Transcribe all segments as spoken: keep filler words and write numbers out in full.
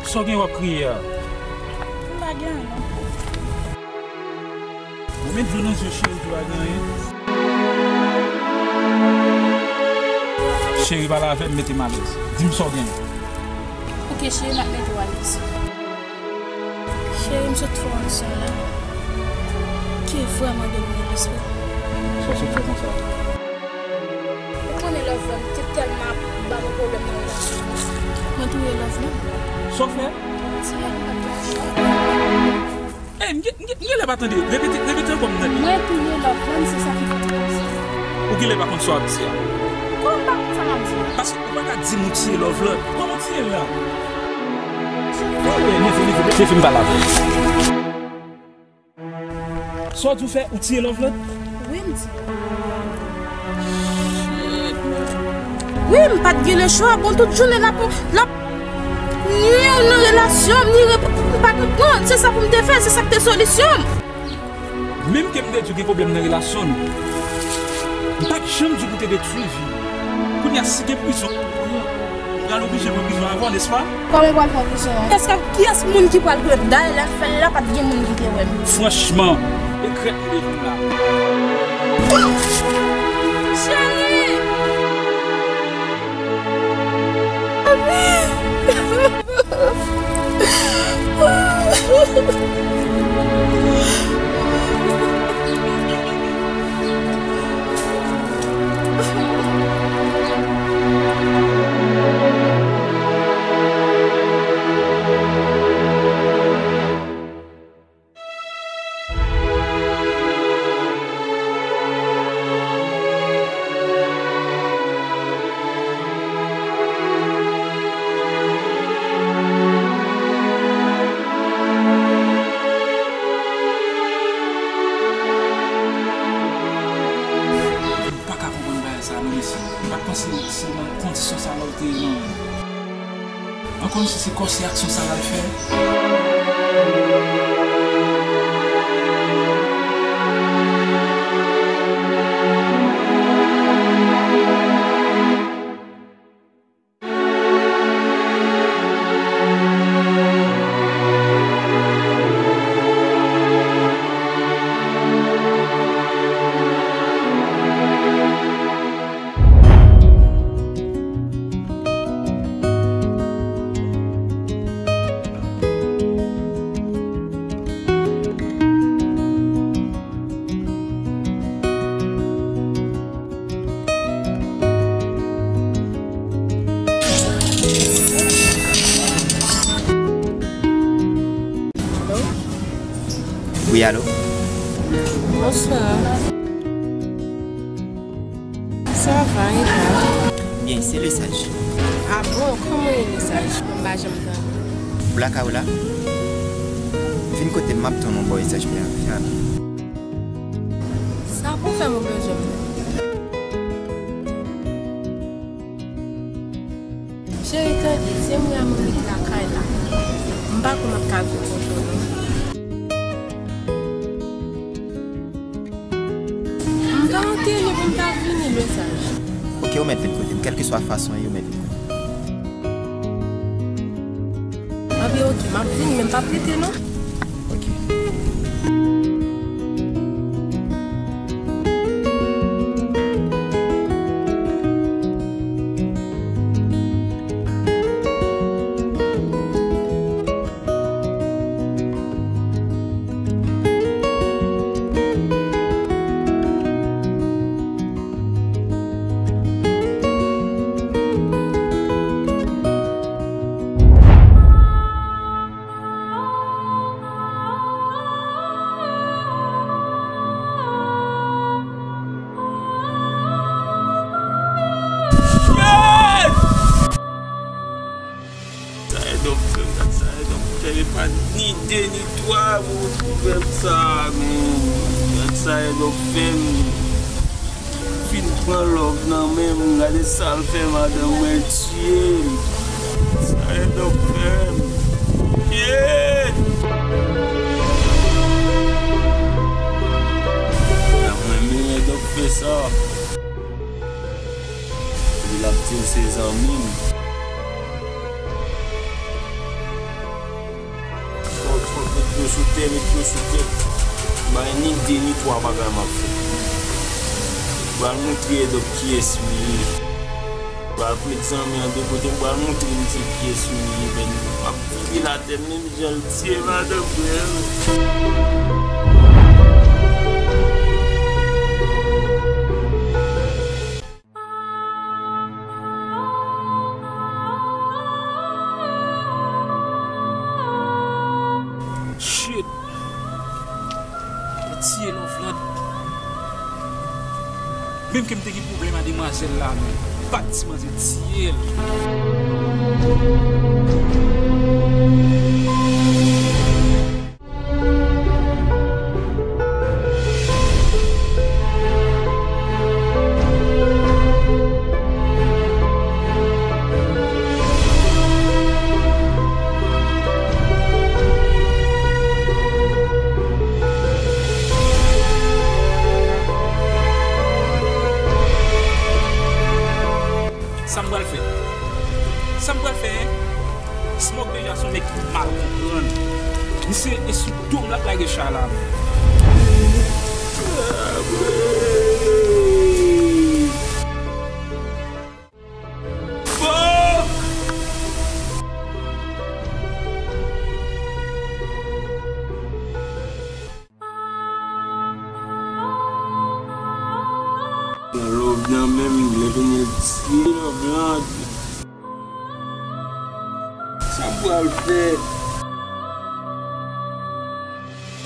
Sa w gen w ap kriye a? M pa gen anyen non. Ou met dlo nan je w, cheri, ou pa gen anyen. Cheri, pale avè m, mete m alèz. Di m sa w gen. Ok, cheri, m ap mete w alèz. Cheri, m sot fè w yon son la. Ki vrèman domine lespri. Sa w sot fè konsa? Ou konnen love lan te tèlman ap ba mwen pwoblèm nan relasyon an. Mwen touye love lan. Sa w fè? Ti lè m pa t gen chwa. Ey, m gen, m gen, m genlè pa tande. Repete, repete ankò m tande. Mwen touye love lan, se sa ki fè m konsa. Ou genlè pa konn sa w ap di a. Kòman m pa konn sa m ap di a? Paske ou pa ka di m ou tiye love lan. Kòman w tiye l la? Ey, leve, leve, leve m pale avè w. Sa w di w fè, ou tiye love lan? Wi, m tiye. Wi, m pa t gen lechwa. Bon, tout jounen l ap, l ap nwi w nan relasyon m, ni rep-, m pa konprann. Se sa pou m te fè, se sa k te solisyon m. Menm ke m te di w gen pwoblèm nan relasyon nou, m pa t janm di w pou te detwi vi w. Kounye a, si gen prizon pou pran, ou pral oblije pran prizon avè w, nèspa? Kòman w pral pran prizon an? Kiyès k ap, kiyès moun ki pral pran? Dayè, lè m fè l la, pa t gen moun ki te wè m. Franchman, e krèt m te vin la. Cheri! M pa ka konprann bagay sa non, mesye. M pa t panse se nan kondisyon sa la w te ye non. An kòmsi se kòse aksyon sa l al fè. Wi, alo? Bonswa. Sa va, e pa? Byen, se Lesaj. A bon, kòman ye Lesaj? Mwen pa janm tande. Ou lakay ou la? Vin kote m, m ap tann ou bò Lesaj, men a fè a. Sa pou fè m ou bezwen m? Cheri, tande, se mwen a mwen ret lakay la. M pa kwè m ap ka vin kote w non. M ta antre nou pou m ta vini, Lesaj. Ok, ou mèt vin kote m. Kèlkeswa fason an ye, ou mèt vin kote m. Anben, ok, m ap vini, men m p ap rete non. Ok. Sa Edòk fè m, gad sa Edòk fè m, e pa ni de ni twa pou retwouve m sa, men gad sa Edòk fè m. Fin pran love nan men m, gade sa l fè madanm mwen, tiye m. Sa Edòk fè m. Tiye m. Mwen menm Edòk fè sa. Epi l ap di m se zanmi m. Sou tè, met yo sou tè. M pa gen ni de ni twa bagay m ap fè. M pral moutre Edop kiyès m ye. M pral pran zanmi an de kote, m pral moutre misye kiyès m ye, men m ap vide l atè menm jan l tiye madanm mwen an. Shit! Yo tiye Loveland. Menm ke m te gen pwoblèm a demwazèl la, men m pa t di manzè tiye l. Sa m pral fè? Sa m pral fè, hein? Smoke deja se yon nèg ki mal konprann. Misye e sou do m l ap lage chay la. Fuck! Love nan menm, lè vini l tiye Loveland. Sa m pral fè?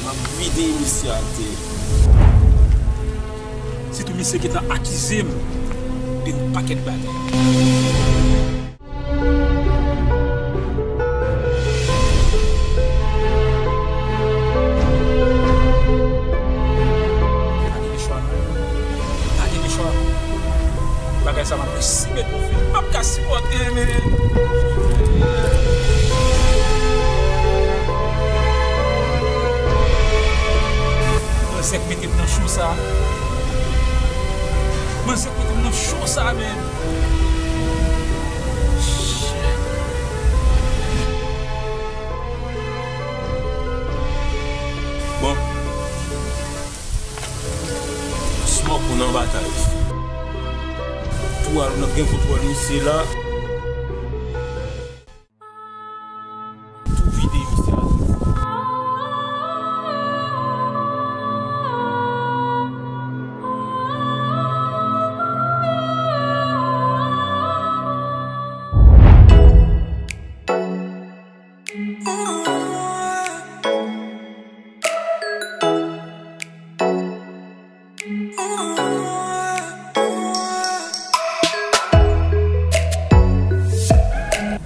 M ap vide misye atè. Sitou misye gentan akize m de yon pakèt bagay. Pa gen chwa non. Pa gen chwa. Bagay sa m ap resi met yon fen. M p ap ka sipòte, men. Manzè k mete m nan cho sa. Manzè k mete m nan cho sa, men. Shit. Bon. Smoke ou nan batay. Twal, n ap gen pou twal misye la. Tou vide misye la.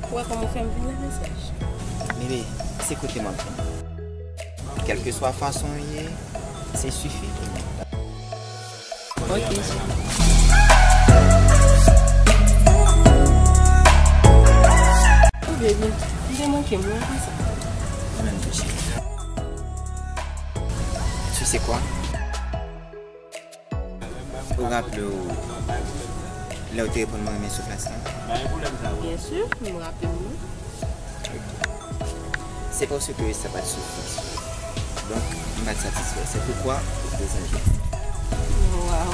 Ou wè kòman w fè m vin la, mesaj? Bebe, se kote m ap vin. Kèlkeswa fason w ye, se sifi pou mwen. Ok, cheri. Oh, baby, m te manke m, non, konsa. Mwen menm tou, cheri. Tu sais quoi? Ou raple w lè w te reponn mwen renmen sou plas la? Byen si, m raple m wi. Se paske sa pa t sou fòs. Donk, m pa t satisfè. Se poukwa ou te zanj mwen. Waw.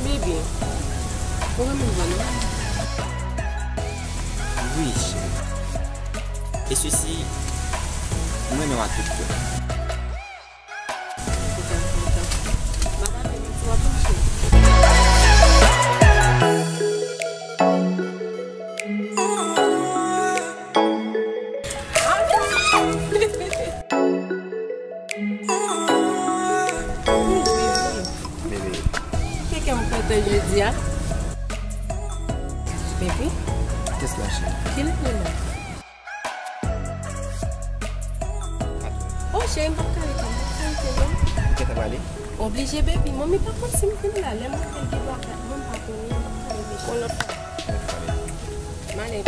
Bebe, ou renmen m vre non? Wi, cheri. E sesi, mwen renmen w ak tout kè m. Bebe. Kè m kontan jodi a. Bebe. Kiyès la, cheri? Kilè nou la? Oh, cheri, m p ap ka rete, m p ap ka rete, non. Ou gentan prale? Oblije, baby. Manmi pa konn si m vin la. Lè m rive, l gen dwa kat mwa, m pa konnen, m p ap ka rete. Yon lòt fwa. M ale.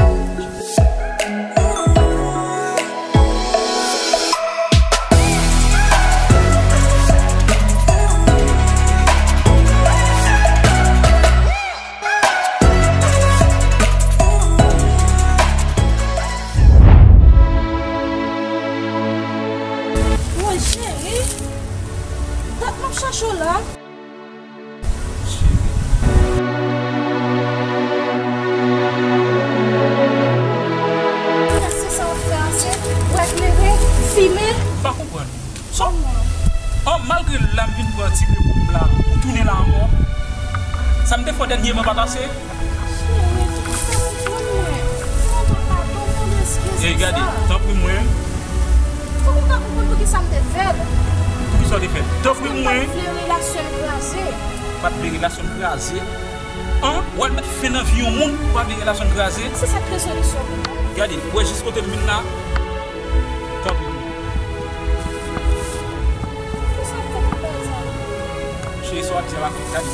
Fò dènyèman pa t ase. Cheri, sa se pou mwen. Mwen pa padon, mwen eskize. Ey, gade, tanpri mwen. Fòk ou ka konprann poukisa m te fè l. Poukisa w te fè l? Tanpri mwen. Mwen pa t vle relasyon n kraze. Pa t vle relasyon n kraze? An? W al met fen nan vi yon moun, ou pa vle relasyon n kraze? Se sa k te solisyon pou mwen. Gade, ou wè jis kote m vin la? Tanpri. Poukisa w fè tout bagay sa? Cheri, sa w ap di a pa fèt, gade.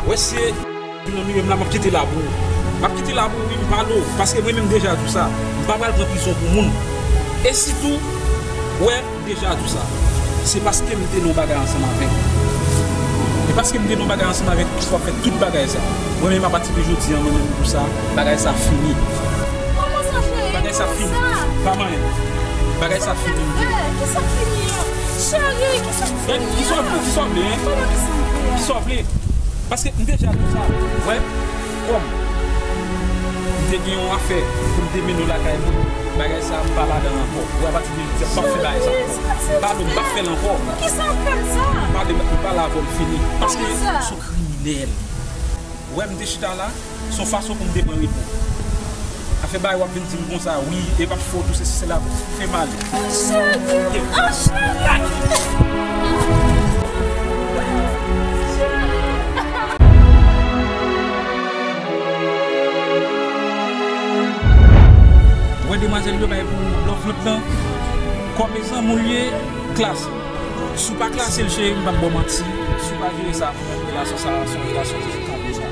Wè, se nan miye m la, m ap kite la pou ou. M ap kite la pou ou, wi, m pale w. Paske mwen menm deja di w sa. M pa pral pran prizon pou moun. E sitou, wè, m deja di w sa. Se paske m te nan yon bagay ansanm avè w. E paske m te nan yon bagay ansanm avè w, ki fè w ap fè tout bagay sa. Mwen menm, apati de jodi a, mwen menm, pou sa, bagay sa fini. Kòman sa, cheri? Bagay sa fini. Pa manyen. Bagay sa fini. Kisa k fini an? Cheri, kisa k fini an? Kisa w vle? Kisa w vle, hein? Kòman kisa m vle a? Kisa w vle? Paske m deja di w sa. Wè, kòm m te gen yon afè pou m te mennen w lakay mwen, bagay sa a m pa ladan l ankò. Ou wè, apati de jodi a, m p ap fè bagay sa ankò. M pale w, m p ap fè l ankò. Poukisa w ap fè m sa? M pale, m pale avè w, m fini. Paske ou se yon kriminèl. Ou wè, m te chita la, se yon fason pou m te pran repo. Afè bagay w ap vin di m konsa, wi, e p ap fè w tou, sesi, sela, fè mal. Cheri, ah, cheri. Ou wè demwazèl yo bay pou lòf lòt lan, kòm e zanmi w l ye, klase. Si w pa klase l, cheri, m p ap ba w manti. Si w pa jere sa pou mwen, relasyon sa a, se yon relasyon ki fèk kanpe sa.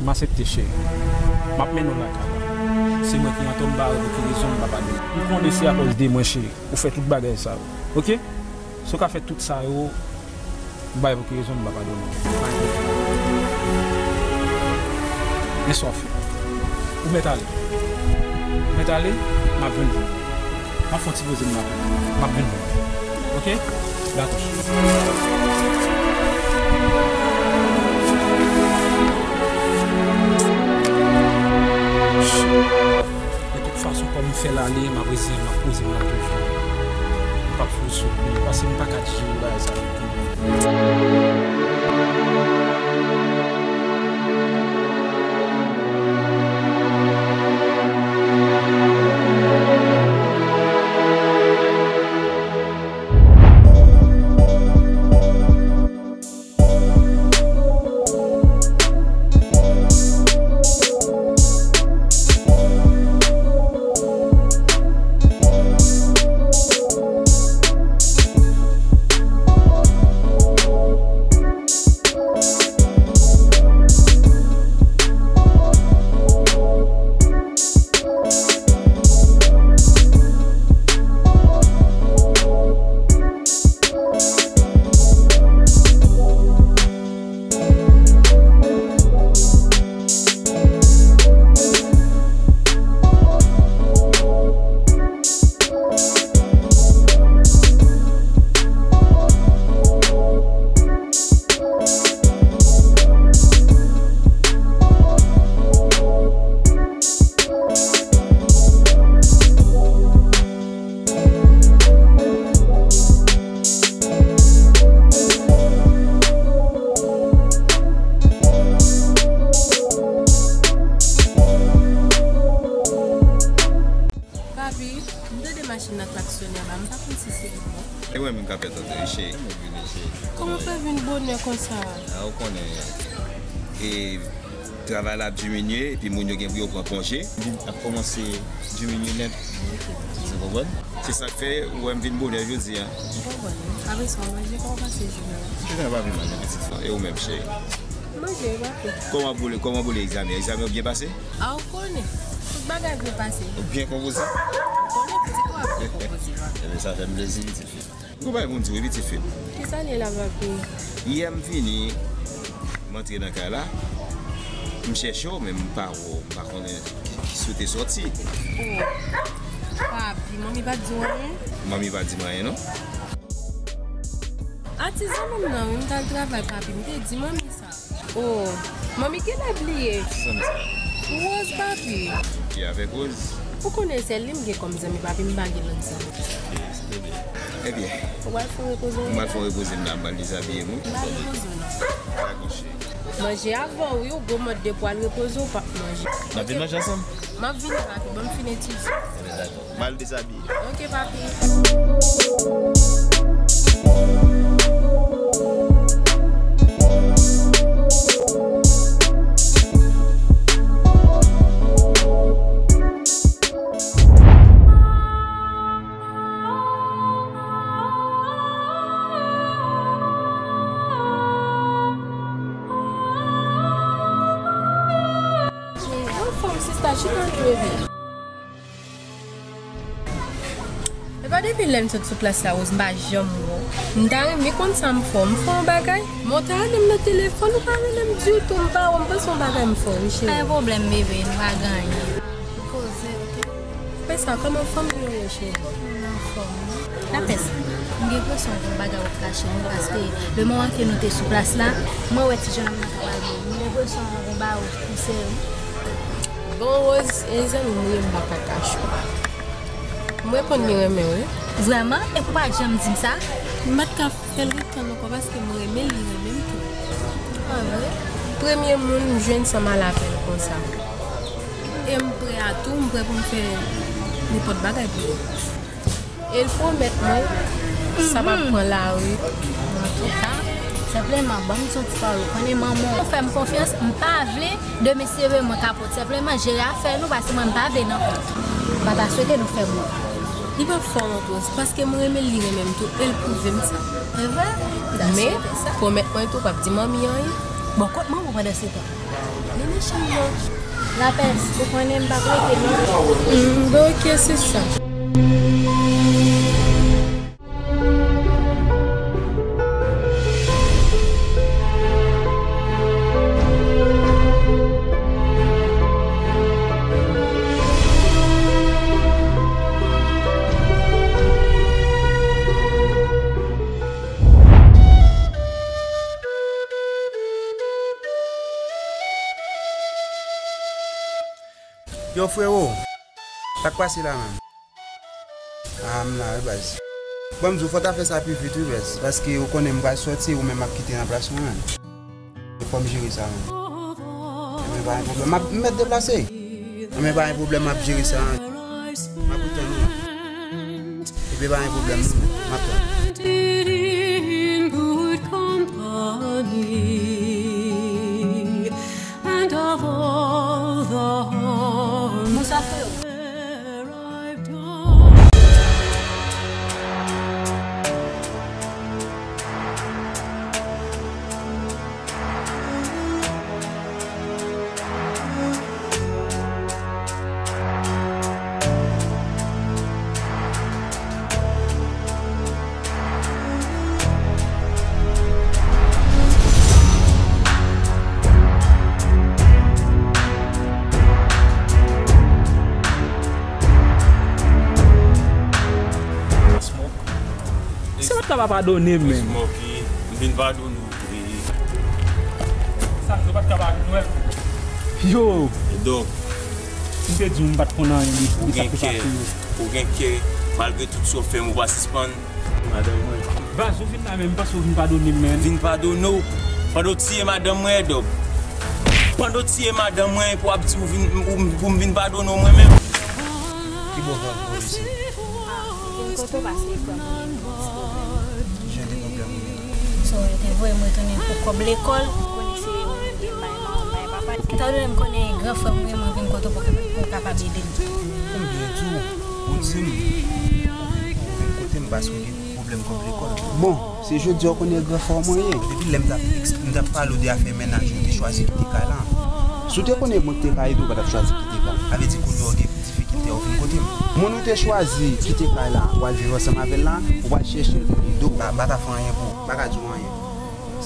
M aksepte, cheri. M ap mennen w lakay la. Se mwen ki antò, m pa wè pou ki rezon m pa padone. M konnen se akòz de mwen, cheri, ou fè tout bagay sa yo. Oke? Si w ka fè tout sa yo, m pa wè pou ki rezon m pa padone w. Men sa w fè. Ou mèt ale. Ou mèt ale, m ap vin jwenn ou. M ap fè yon ti poze m la. M ap vin jwenn ou. Oke? Dakò. De tout fason, kòm m fè l ale, m ap reziyen m, m ap poze m la toujou. M p ap fè w soufri, paske m pa ka jere bagay sa yo pou ou. Papi, m tande machin nan klaksonnen anba, m pa konn si se li menm. E mwen menm k ap fè tande, wi, cheri. Kòman w fè vin bonè konsa? A, ou konnen, e, travay la ap diminye, epi moun yo gen pou yo pran konje. Vin ap kòmanse diminye nèt. Ou konprann? Se sa k fè ou wè m vin bonè jodi a. M konprann. Apre sa, w manje, kòman w pase jounen an? Jounen an pa pi mal non, pitit fanm. E ou menm, cheri? M manje, e papi. Kòman boule, kòman boule egzamen? Egzamen yo byen pase? A, ou konnen. Tout bagay byen pase. Ou byen konpoze? Ou konnen pitit ou ap byen konpoze, papi. Ebyen, sa fè m plezi, pitit fi. Ou bay moun di wi, pitit fi m. Kisa l ye la, papi? Yè m vini, m antre nan kay la, m chèche w, men m pa wè w, m pa konnen ki, ki sou te sòti. Oh, papi, manmi pa t di w anyen? Manmi pa di m anyen, non. A ti zanmi m nan, wi, m t al travay, papi, m te di manmi sa. Oh, manmi genlè bliye. Ki zanmi sa? Rose, papi. Ki avèk Rose? Ou konnen sèl li m gen kòm zanmi, papi, m pa gen lòt zanmi. Ebyen, ou pral fè w repoze w? M pral fè w repoze m la, m pral dezabiye m, wi. M pral repoze w, non. Dakò, cheri. Manje avan, wi, ou gwo mòd depi w al repoze w p ap manje. N ap vin manje ansanm? M ap vini, papi, ban m fin etidye. Ebyen, dakò. M al dezabiye. Ok, papi. Anfòm, sista, chita non, bebe. E pa depi lè m sot sou plas la, Rose, m pa janm wè w. M ta renmen konn sa m fè w. M fè w yon bagay? Men w ta rele m nan telefòn, ou pa rele m ditou, m pa wè w, m panse yon bagay m fè w, wi, cheri. Pa gen pwoblèm, bebe, nou pa gen anyen. Poze, oke? Apre sa, kòman fanmi yo ye, cheri? Nou anfòm, wi. Lapès, m gen enpresyon gen yon bagay w ap kache nou, paske le moman ke nou te sou plas la, mwen wè ti jennonm nan t ap al bò w. M gen enpresyon gen yon bagay w pou sere. Bon, Rose, e zanmi m ou ye, m pa ka kache w. M reponn li renmen w, wi. Vrèman? Epi w pa t janm di m sa? M pa t ka fè l ret tann ankò paske m renmen l, li renmen m tou. Ah, vre? Premye moun m jwenn san m al avè l konsa. E m prè a tou, m prè pou m fè nenpòt bagay pou li. E l pwomèt mwen, sa p ap pran lari. Antouka, senpleman, ban m di yon ti pawòl. Ou konnen manman w fè m konfyans, m pa vle demen se remè kapot. Senpleman, jere afè nou, paske mwen, m pa vle nan kont. M pa ta swete nou fè mwen. Li p ap fè w wont, Rose, paske m renmen l, li renmen m tou, e l pwouve m sa. E vre? Men, pwomèt mwen tou, w p ap di manmi anyen. Bon, kot manman w pandan se tan? Li nan chanm nan. Lapès, ou konnen m p ap rete non. Mm, bon, ok, se sa. Yo, frewo, sa k pase la menm? Ah, m la wi, baz. Bon, m di w, fò w ta fè sa pi vit wi, baz, paske ou konnen m pral sòti, ou menm ap kite nan plas mwen menm. Fò m jere sa menm. Ebyen, pa gen pwoblèm, m ap, m mèt deplase. Ebyen, pa gen pwoblèm, m ap jere sa. M ap ret tann ou. Ebyen, pa gen pwoblèm, non, m ap tann. Bonswa, frewo. Smoke. Si w pa t ka pa padone m, men. Smokey, m vin padone w vre. Sa, yo pa t ka padone w. Yo! Dòk. M te di w m pa t konn anyen de sa ki pase yo. Ou gen kè, malgre tout sa w fè m, ou pa sispann. Madanm mwen. Baz, ou vin la, men m panse w vin padone m, men. Vin padone w? Pandan w tiye madanm mwen, Dòk. Pandan w tiye madanm mwen, epi w ap di w vin, ou, pou m vin padone w mwen menm? Ki bò w pral pran w isi? Ah, vin kote w pase, frè mwen, gen yon ti pwoblèm. Jan de pwoblèm ou gen la? So, yo te voye m retounen pou kòb lekòl. Ou konnen se mwen ki te bay manman, bay papa. Etandone m konnen gran frè m ou ye, mwen vin kote w pou w kapab ede m. Konbyen tou? Ou di m. Paske w gen pwoblèm kòb lekòl. Bon, se jodi a w konnen gran frè w mwen ye. Depi lè m t ap, m t ap pale w de afè mennaj ou, ou te chwazi kite kay la. Si w te konnen mwen ki te ka ede w, ou pa t ap chwazi kite kay la. Sa vle di kounye a w gen difikilte a, ou vin kote m. Moun ou te chwazi kite kay la, w al viv ansanm avè l la, ou al chèche l pou l ede w. M pa, m pa ta fè anyen pou ou. M pa ka di w anyen.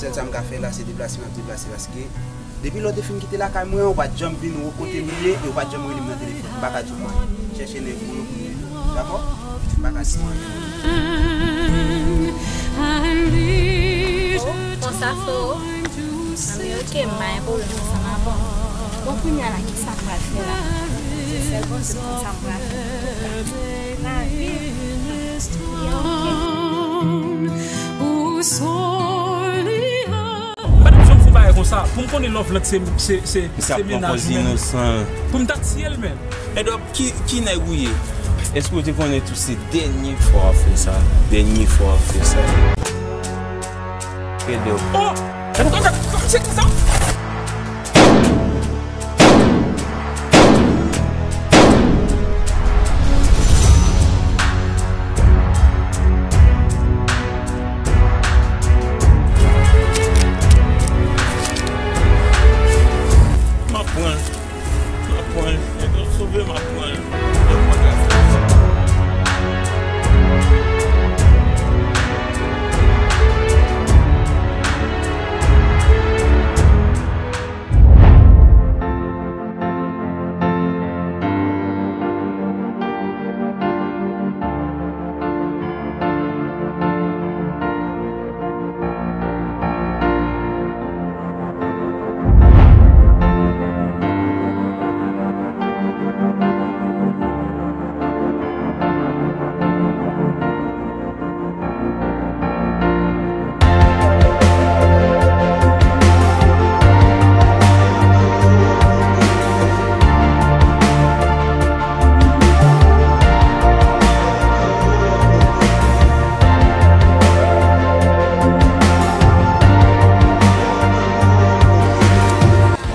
Sèl sa m ka fè la, se deplase m ap deplase paske depi lè w te fin kite lakay mwen an, ou pa t janm vin wè kote m ye e ou pa t janm rele m nan telefòn. M pa ka di w anyen. Chèche nèg ou yo pou nou. Dakò? M pa ka di w anyen. Oh, konsa, freo? Anben, oke, m pa gen pwoblèm ansanm avè w. Bon, kounye a la, kisa m pral fè la? Se sèl Bondye ki konn sa m pral fè. Lavi, li oke. Pa t ap janm fè yon bagay konsa. Pou m konnen Loveland se, se, se, se mennaj ou menm. Pou m ta tiye l menm. Edward, ki, ki nèg ou ye? Èske w te konnen tou se dènye fwa w ap fè sa? Dènye fwa w ap fè sa. Edward. Oh! Edward, se ki sa? M ap pran l. M ap pran l. Edward sove m, m ap pran l. Edward pa ka fè sa.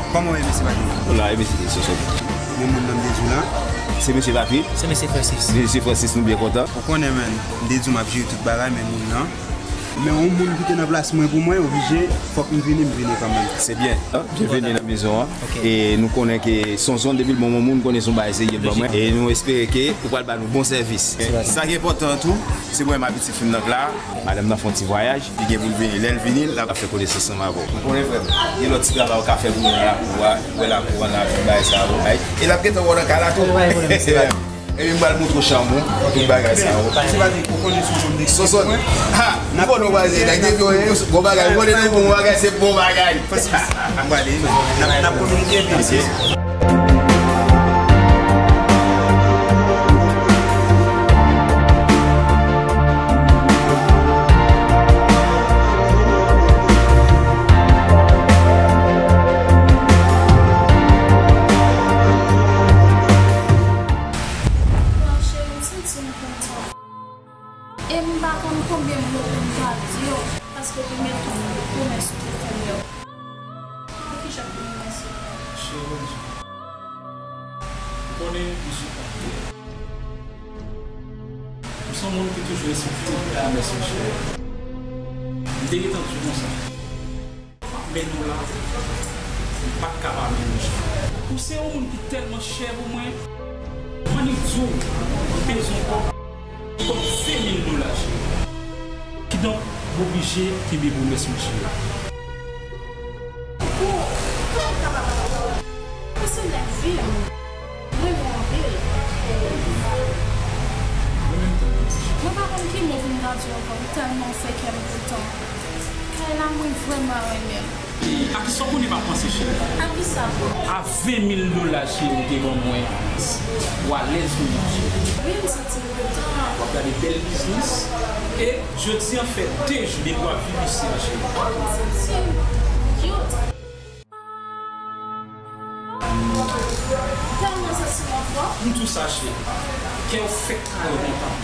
Kòman w ye, mesye Patrick? Ou la, e mesye Soso. Men moun nan m te di w la. Se mesye Patrick? Se mesye Francis. Mesye Francis, nou byen kontan. Ou konnen, menn, m te di w m ap jere tout bagay, men moun nan. Men yon moun ki te nan plas mwen pou mwen, oblije, fòk m vini, m vini kanmenm. Se byen. Byenveni nan mezon an. Ok. E nou konnen ke Sonson, depi l bon moun, moun konnen se yon bagay serye l ban mwen. E nou espere ke ou pral ba nou bon sèvis. Sa ki enpòtan tou, se mwen m abitye fim nan la. Madanm nan fè yon ti vwayaj. Li gen pou l vini. Lè l vini, l ap fè konesans ansanm avè w. Ou konnen, frè m, gen lòt ti travay ou ka fè pou mwen nan lakou a, wè lakou a, nan tout bagay sa yo, bay. E l ap gentan wè w nan kay la tou. Epi m pral montre w chanm ou, tout bagay sa yo. Se pa di ou konnen sou moun de Sonson. Ha! N ap konnen w pral di, nèg de yo, bon bagay, ou konnen nou bon bagay, se bon bagay. Francis, m prale, n ap, n ap kominike, mesye. Cheri, m santi m kontan. E m pa konn konbyen mo pou m ta di w, paske ou te gen tout pwomès ou te fè m yo. Poukisa pou m remèsye w? Cheri, ou konnen m se yon pastè. M se yon moun ki toujou respekte pwomès li fè. M te gentan di w konsa. M ap mennen w la, m pa t ka pa mennen w. Ou se yon moun ki tèlman chè pou mwen. M annik di w, m bezwen kòb, kòb ven mil dola, cheri. Kidonk, m oblije kenbe pwomès mwen, cheri. Ou, kòman w kapab ap pale konsa? Ou se nèg vi m. Mwen renmen w anpil. Mwen pa konn ki mo pou m ta di w ankò, ou tèlman fè kè m kontan. Kay la, mwen vrèman renmen l. A kisa w konnen m ap panse, cheri? A kisa? A ven mil dola, cheri, ou te ban mwen. Ou alèz kounye a, cheri. Wi, m santi m kontan. W ap gade bèl biznis. E jodi a fè de jou depi w ap viv isi a, cheri. Oh, m santi m cute. Tèlman santi m anfòm. M tou sache, kè w fèk kare kontan.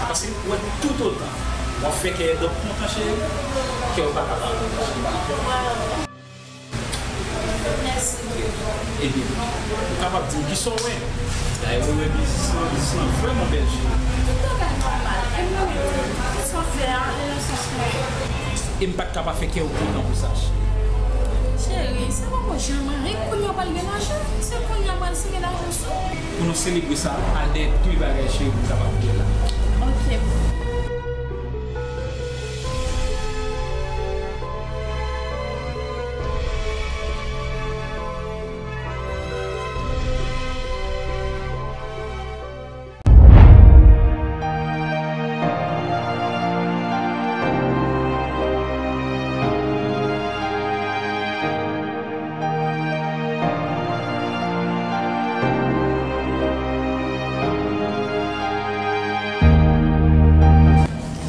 Paske w wè toutotan w ap fè kè dòt kontan, cheri, kè w pa ka pa kontan, cheri. Mèsi. Ebyen, ou kapab di m kisa w wè? Dayè, mwen wè biznis lan, biznis lan vrèman bèl, cheri. Tout bagay nòmal. E mwen menm tou, kisa w fè a, e nan sans mwen. E m pa t ka pa fè kè w kontan pou sa, cheri. Cheri, sa pa bon jan mwen ri, kounye a w pral gen lajan. Se kounye a pral sere lajan sou. Pou nou selebre sa, al dèyè de bagay, cheri, pou n kapab fè la. Ok.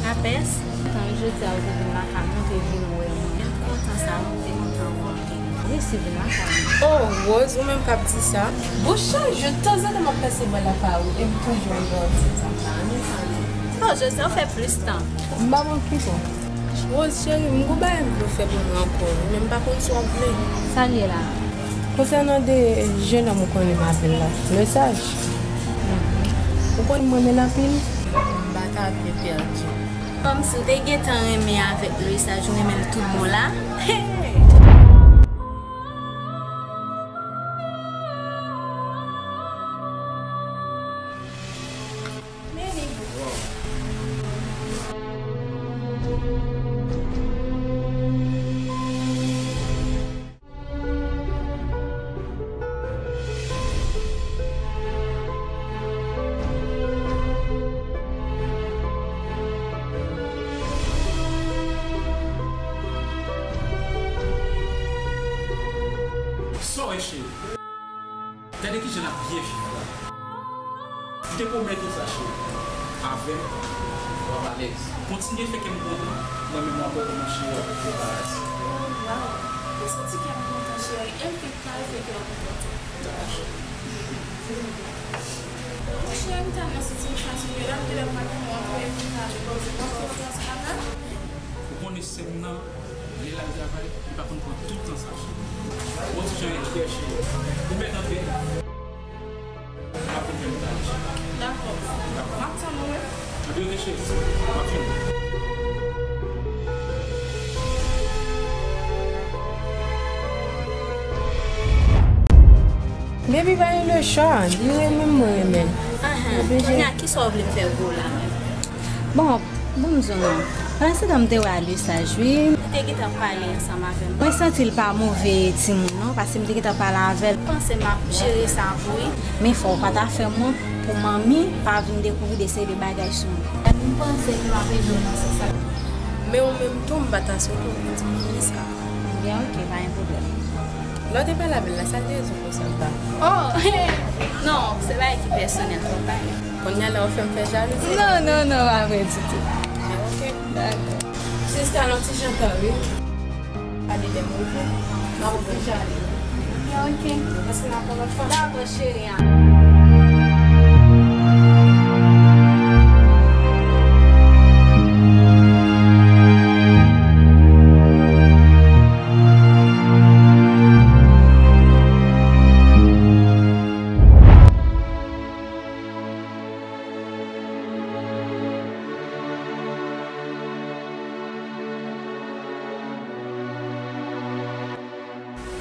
Lapès, kontan wi jodi a ou te vin lakay mwen, ou te vin wè mwen. M kontan sa, m te kontan wè w. Resi vin lakay mwen. Oh, Rose, ou menm k ap di sa? Bouch chanje, tanzantan m ap pase bò lakay ou, e m toujou wè w di sa, m pa renmen sa non. Oh, jodi a ou fè plis tan. M pa bon pito. Rose cheri, m gon bagay m vle w fè pou mwen ankò wi, men m pa konn si w ap vle. Sa l ye la? Konsènan de jennonm ou konnen m avè l la, Lesaj. Ou konn m renmen l anpil. M pa ta vle pèdi. Kòmsi w te gentan renmen avèk Lesaj, ou renmen l tout bon la. Sa w wè, cheri? Gade kijan l ap byen viv la. M te pwomèt ou sa, cheri. Avè m, w ap alèz. Kontinye fè kè m kontan, mwen menm w ap wè kòman cheri w ap viv paradi. Waw, m santi kè m kontan, cheri, e m fè kal fè kè w kontan tou. Dakò, cheri. Cheri, m tèlman santi m fatige la, m te lè m pa gen mwen antre pou m pale, koze, koze, koze ansanm avè w. Ou konnen sè m nan, lè l al travay, li pa konn pran tout tan sa, cheri. Bon, ti jan e klè, cheri. Ou mèt antre. M ap vin fè m pale, cheri. Dakò. Dakò. M ap tann ou, wi. Antre, ok, cheri. M ap vini. Baby pa gen le chwa, li renmen m, mwen renmen l. Ahan. Oblije. Kounye a, kisa w vle m fè pou w la menm? Bon, ban m di w non. Pandan se tan m te wè Lesaj wi. Li te gentan pale ansanm avè m. Mwen santi l pa move timoun non, paske m te gentan pale avè l. M panse m ap jere sa pou li. Men fò w pa ta fè m wont pou manmi pa vin dekouvri de seri de bagay sou mwen. M panse ke m ap ede w nan sans sa. Men ou menm tou, m pa ta swete w vin di manmi sa. Byen, ok, pa gen pwoblèm. Lè w te pale avè l la, sa l te di w konsa l pa? Oh! Non, se bagay ki pèsonèl, fò w pa. Kounye a la, ou fè m fè jalouzi? Non, non, non, pa vre ditou. Ok. Dakò. Jis nan yon ti jan tan, wi. Pale de m, wi. M ap oblije ale. Ok. Paske n ap yon lòt fwa. Dakò, cheri.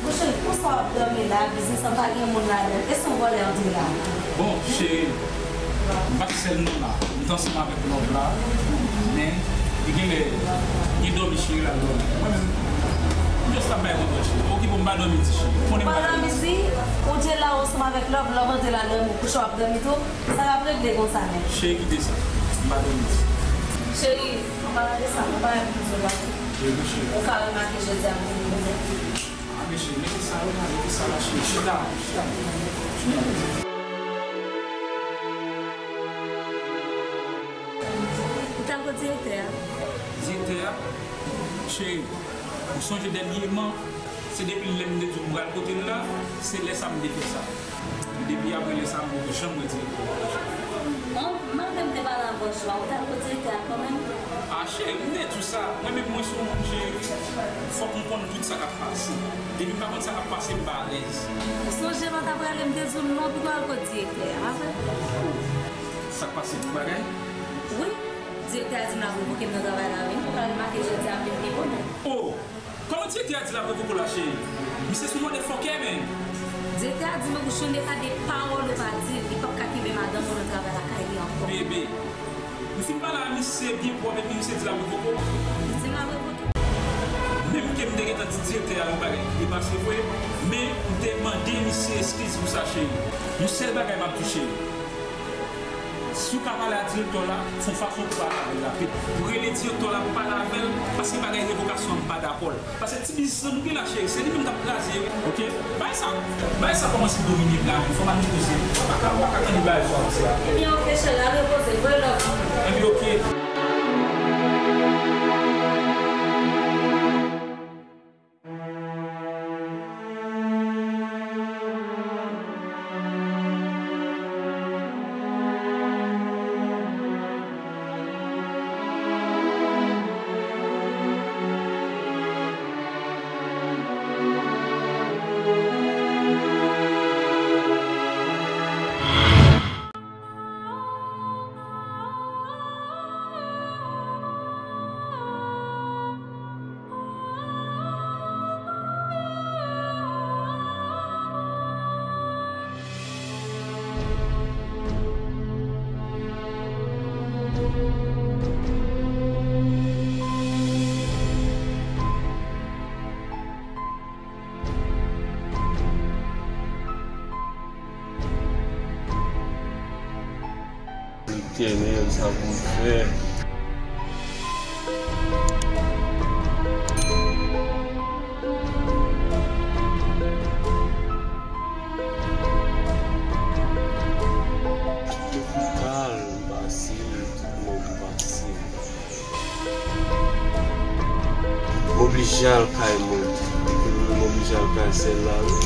Monchè, konsa w ap dòmi la, biznis lan pa gen moun ladan l. E se yon vòlè antre la? Bon, cheri, m pa t sèl non la. M t ansanm avèk Love la, men li genlè gen dòmi cheri l al dòmi. Mwen menm, m just ap bay kòb la, cheri. Okipe w, m pa dòmi di, cheri. Ou konnen m pa dòmi di, ou te la ansanm avèk Love, Love antre la dòmi, kouche w ap dòmi tou. Sa k ap regle konsa menm? Cheri, kite sa. M pa dòmi di. Cheri, ann pa gade sa, ann pa gade pou zòt la. Cheri, cheri. Ou ka remake jodi a m vini konnen. A, mesye, mete sa yo la, mete sa la, cheri. Chita, chita. Ou t al kot direktè a? Direktè a? Cheri, ou sonje dènyeman, se depi lè m te di w m pral kote l la, se lè sa m te fè sa. Depi apre lè sa a, m poko janm wè direktè a ankò. Bon, malgre m te pale avè w jou a, ou t al kot direktè a kanmenm? A, Cheri, m te di w sa, mwen menm mwen se yon moun cheri, fòk m konn tout sa k ap pase. Depi m pa konn sa k ap pase, m pa alèz. Ou sonje lè w ta prale, m te di w non pou w al kot direktè a, pa vre? Sa k pase, bon bagay? Wi, direktè a di m l ap revoke m nan travay la, wi. Ou pa remake jodi a m vin pi bonè. Oh! Kòman direktè a di l ap revoke w la, cheri? Misye se yon motherfucker, man. Direktè a di m, Rouchonde, pa de pawòl ou pa di l, li p ap ka kenbe madanm ou nan travay lakay li ankò. Bebe, m fin pale a misye byen pwòp epi misye di l ap revoke w. Li di m l ap revoke m. Menm ke m te gentan di direktè a yon bagay ki te pase vre, men m te mande misye eskiz pou sa, cheri. Yon sèl bagay m ap di w, cheri. Si w ka pale a direktè w la, fè yon fason pou w pale avè l rapid. Ou rele direktè w la pou w pale avè l, paske bagay revokasyon an m pa dakò l. Paske ti biznis lan nou gen la, cheri, se li menm k ap kraze, wi. Oke? Bagay sa, bagay sa kòmanse domine m la, men fò m al repoze. Mwen pa ka, mwen pa ka tande bagay sa w ap di a. Ebyen, oke, cheri, al repoze. Voye love. Ebyen, oke. Letènèl, sa pou m fè? Tout lopital m pase, tout mò m pase. M oblije al kay mwen. M oblije al kay sè l la, wi.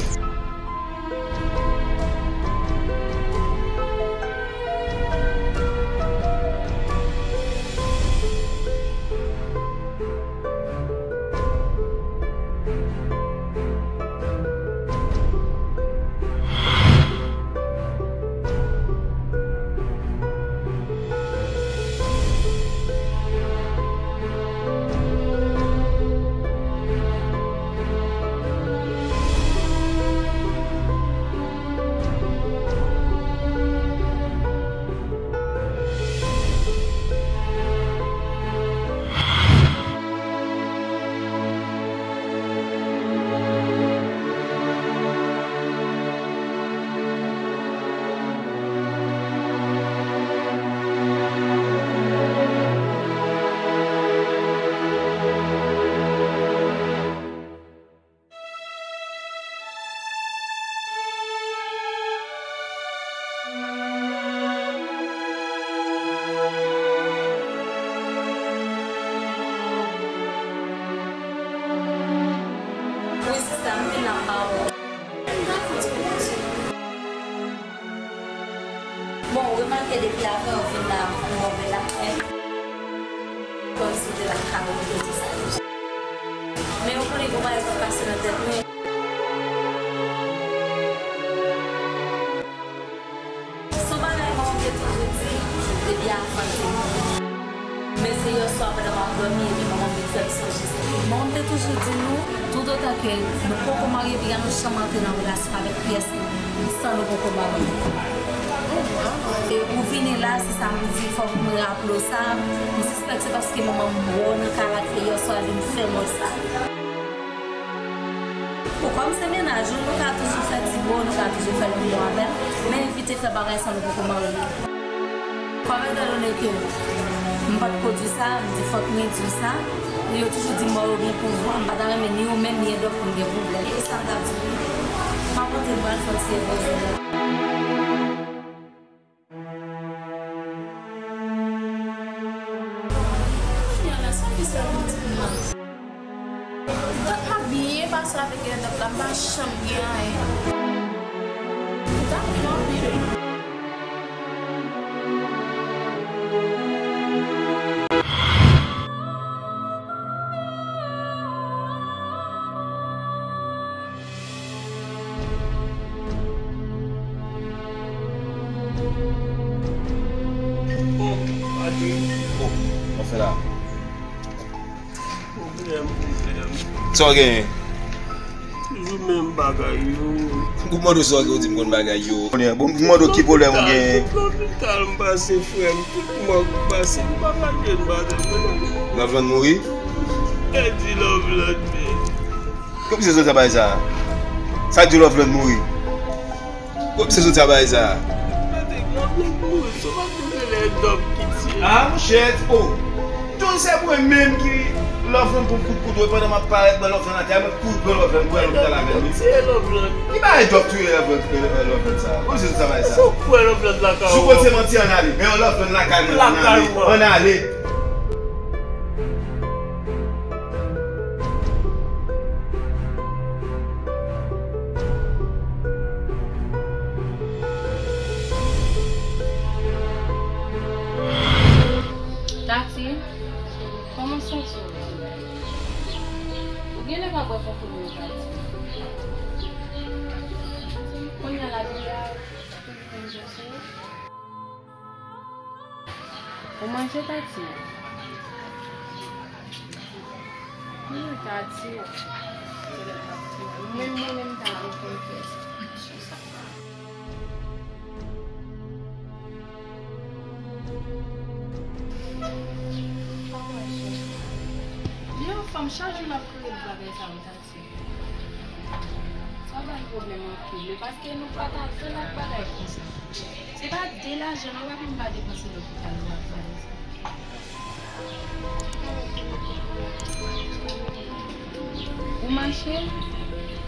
Wi, sista, m vin la, m pa wè w. M dakò, ti Bondye. Bon, ou remake depi avè w vin la, m wè w bèl ap fè. Kòmsi w te pa t ka regrete sa deja. Men ou konnen gon bagay k ap pase nan tèt mwen. Se yon bagay manman m te toujou di depi avan l te mouri. Men se yèswa pandan m ap dòmi epi manman m vin fè m sonje sa. Manman m te toujou di nou, toutotan ke nou poko marye, piga nou janm antre nan relasyon avèk pyès moun san nou poko marye. E ou vini la, se sa m di, fòk mwen raple w sa. M sispèk se paske manman m wè w nan kay la k fè yèswa l vin fè m wè sa. Bon, kòm se mennaj ou, nou ka toujou fè ti bo, nou ka toujou fè lanmou avè l, men evite fè bagay sa nou poko marye. Kòm etandone ke m pa t pwodui sa, m di fòk m redui sa. Yo toujou di mò yo gen pouvwa, m pa ta renmen ni ou menm ni Edouard pou n gen pwoblèm. E sa m t ap di w. M ap monte, m pral fè yon ti repoze. Kounye a la, sa ki sèl pitit mwen? Tank m ap byen pase avèk Edouard la, m pa janm gen anyen. M ta ri anpil. Sa w genyen? Toujou menm bagay yo. M kou mande w sa w gen, ou di m konn bagay yo. Bon, m mande w ki pwoblèm ou genyen. Lopital, lopital m pase, frè m, tout mò m pase, m pa ka jwenn madanm mwen. Loveland mouri? Pèdi Loveland, men. Kòman se sòti a bagay sa? Sa k di Loveland mouri? Kòman se sòti a bagay sa? Pèdi Loveland mouri, se pa tout lè dòm ki tiye. Ah, monchè, oh. Donk se mwen menm ki Loveland pou kout kout, pandan m ap parèt, mwen Loveland atè, mwen kouri pran Loveland, mwen lopital avè l, wi. Ki bagay dòk touye Loveland, Loveland sa? Kòman se sòti sa bagay sa? Jou kote se manti, ann ale. Men Loveland lakay mwen, ann ale. Ann ale. Tati, kòman w santi w? Ou genlè pa bwè konprimè yo, Tati. Kounye a la, deja, ou manje, Tati? Wi, Tati. Mwen, mwen menm, ta reponn pyès. Li yon fanm, chak jou l ap kriye pou bagay sa yo, Tati. Sa bay pwoblèm anpil, wi, paske nou pa ta janm ak bagay konsa. Se pa de lajan, nou pa konn pa depanse lopital, nou ak bagay sa. Ou mache?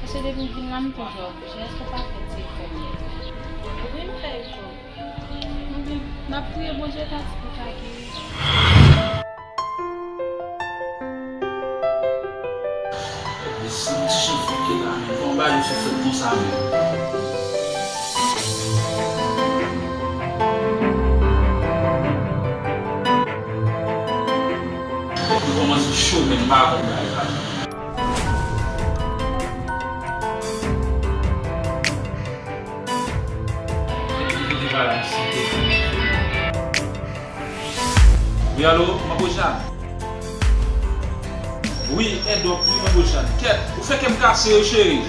Paske depi m vin la, m toujou ap bouche. Èske w pa fè ti efò? Wi, m fè efò. Ebyen, n ap priye Bondye Tati pou ka geri. Desann ti jan fòk la, men kòman bagay yo fè fèt konsa menm? Yo kòmanse cho, men m pa konn bagay sa. Wi, alo, Manbo Jan? Wi, Edòk, wi, Manbo Jan. Kèt, ou fè kè m kase wi, cheri.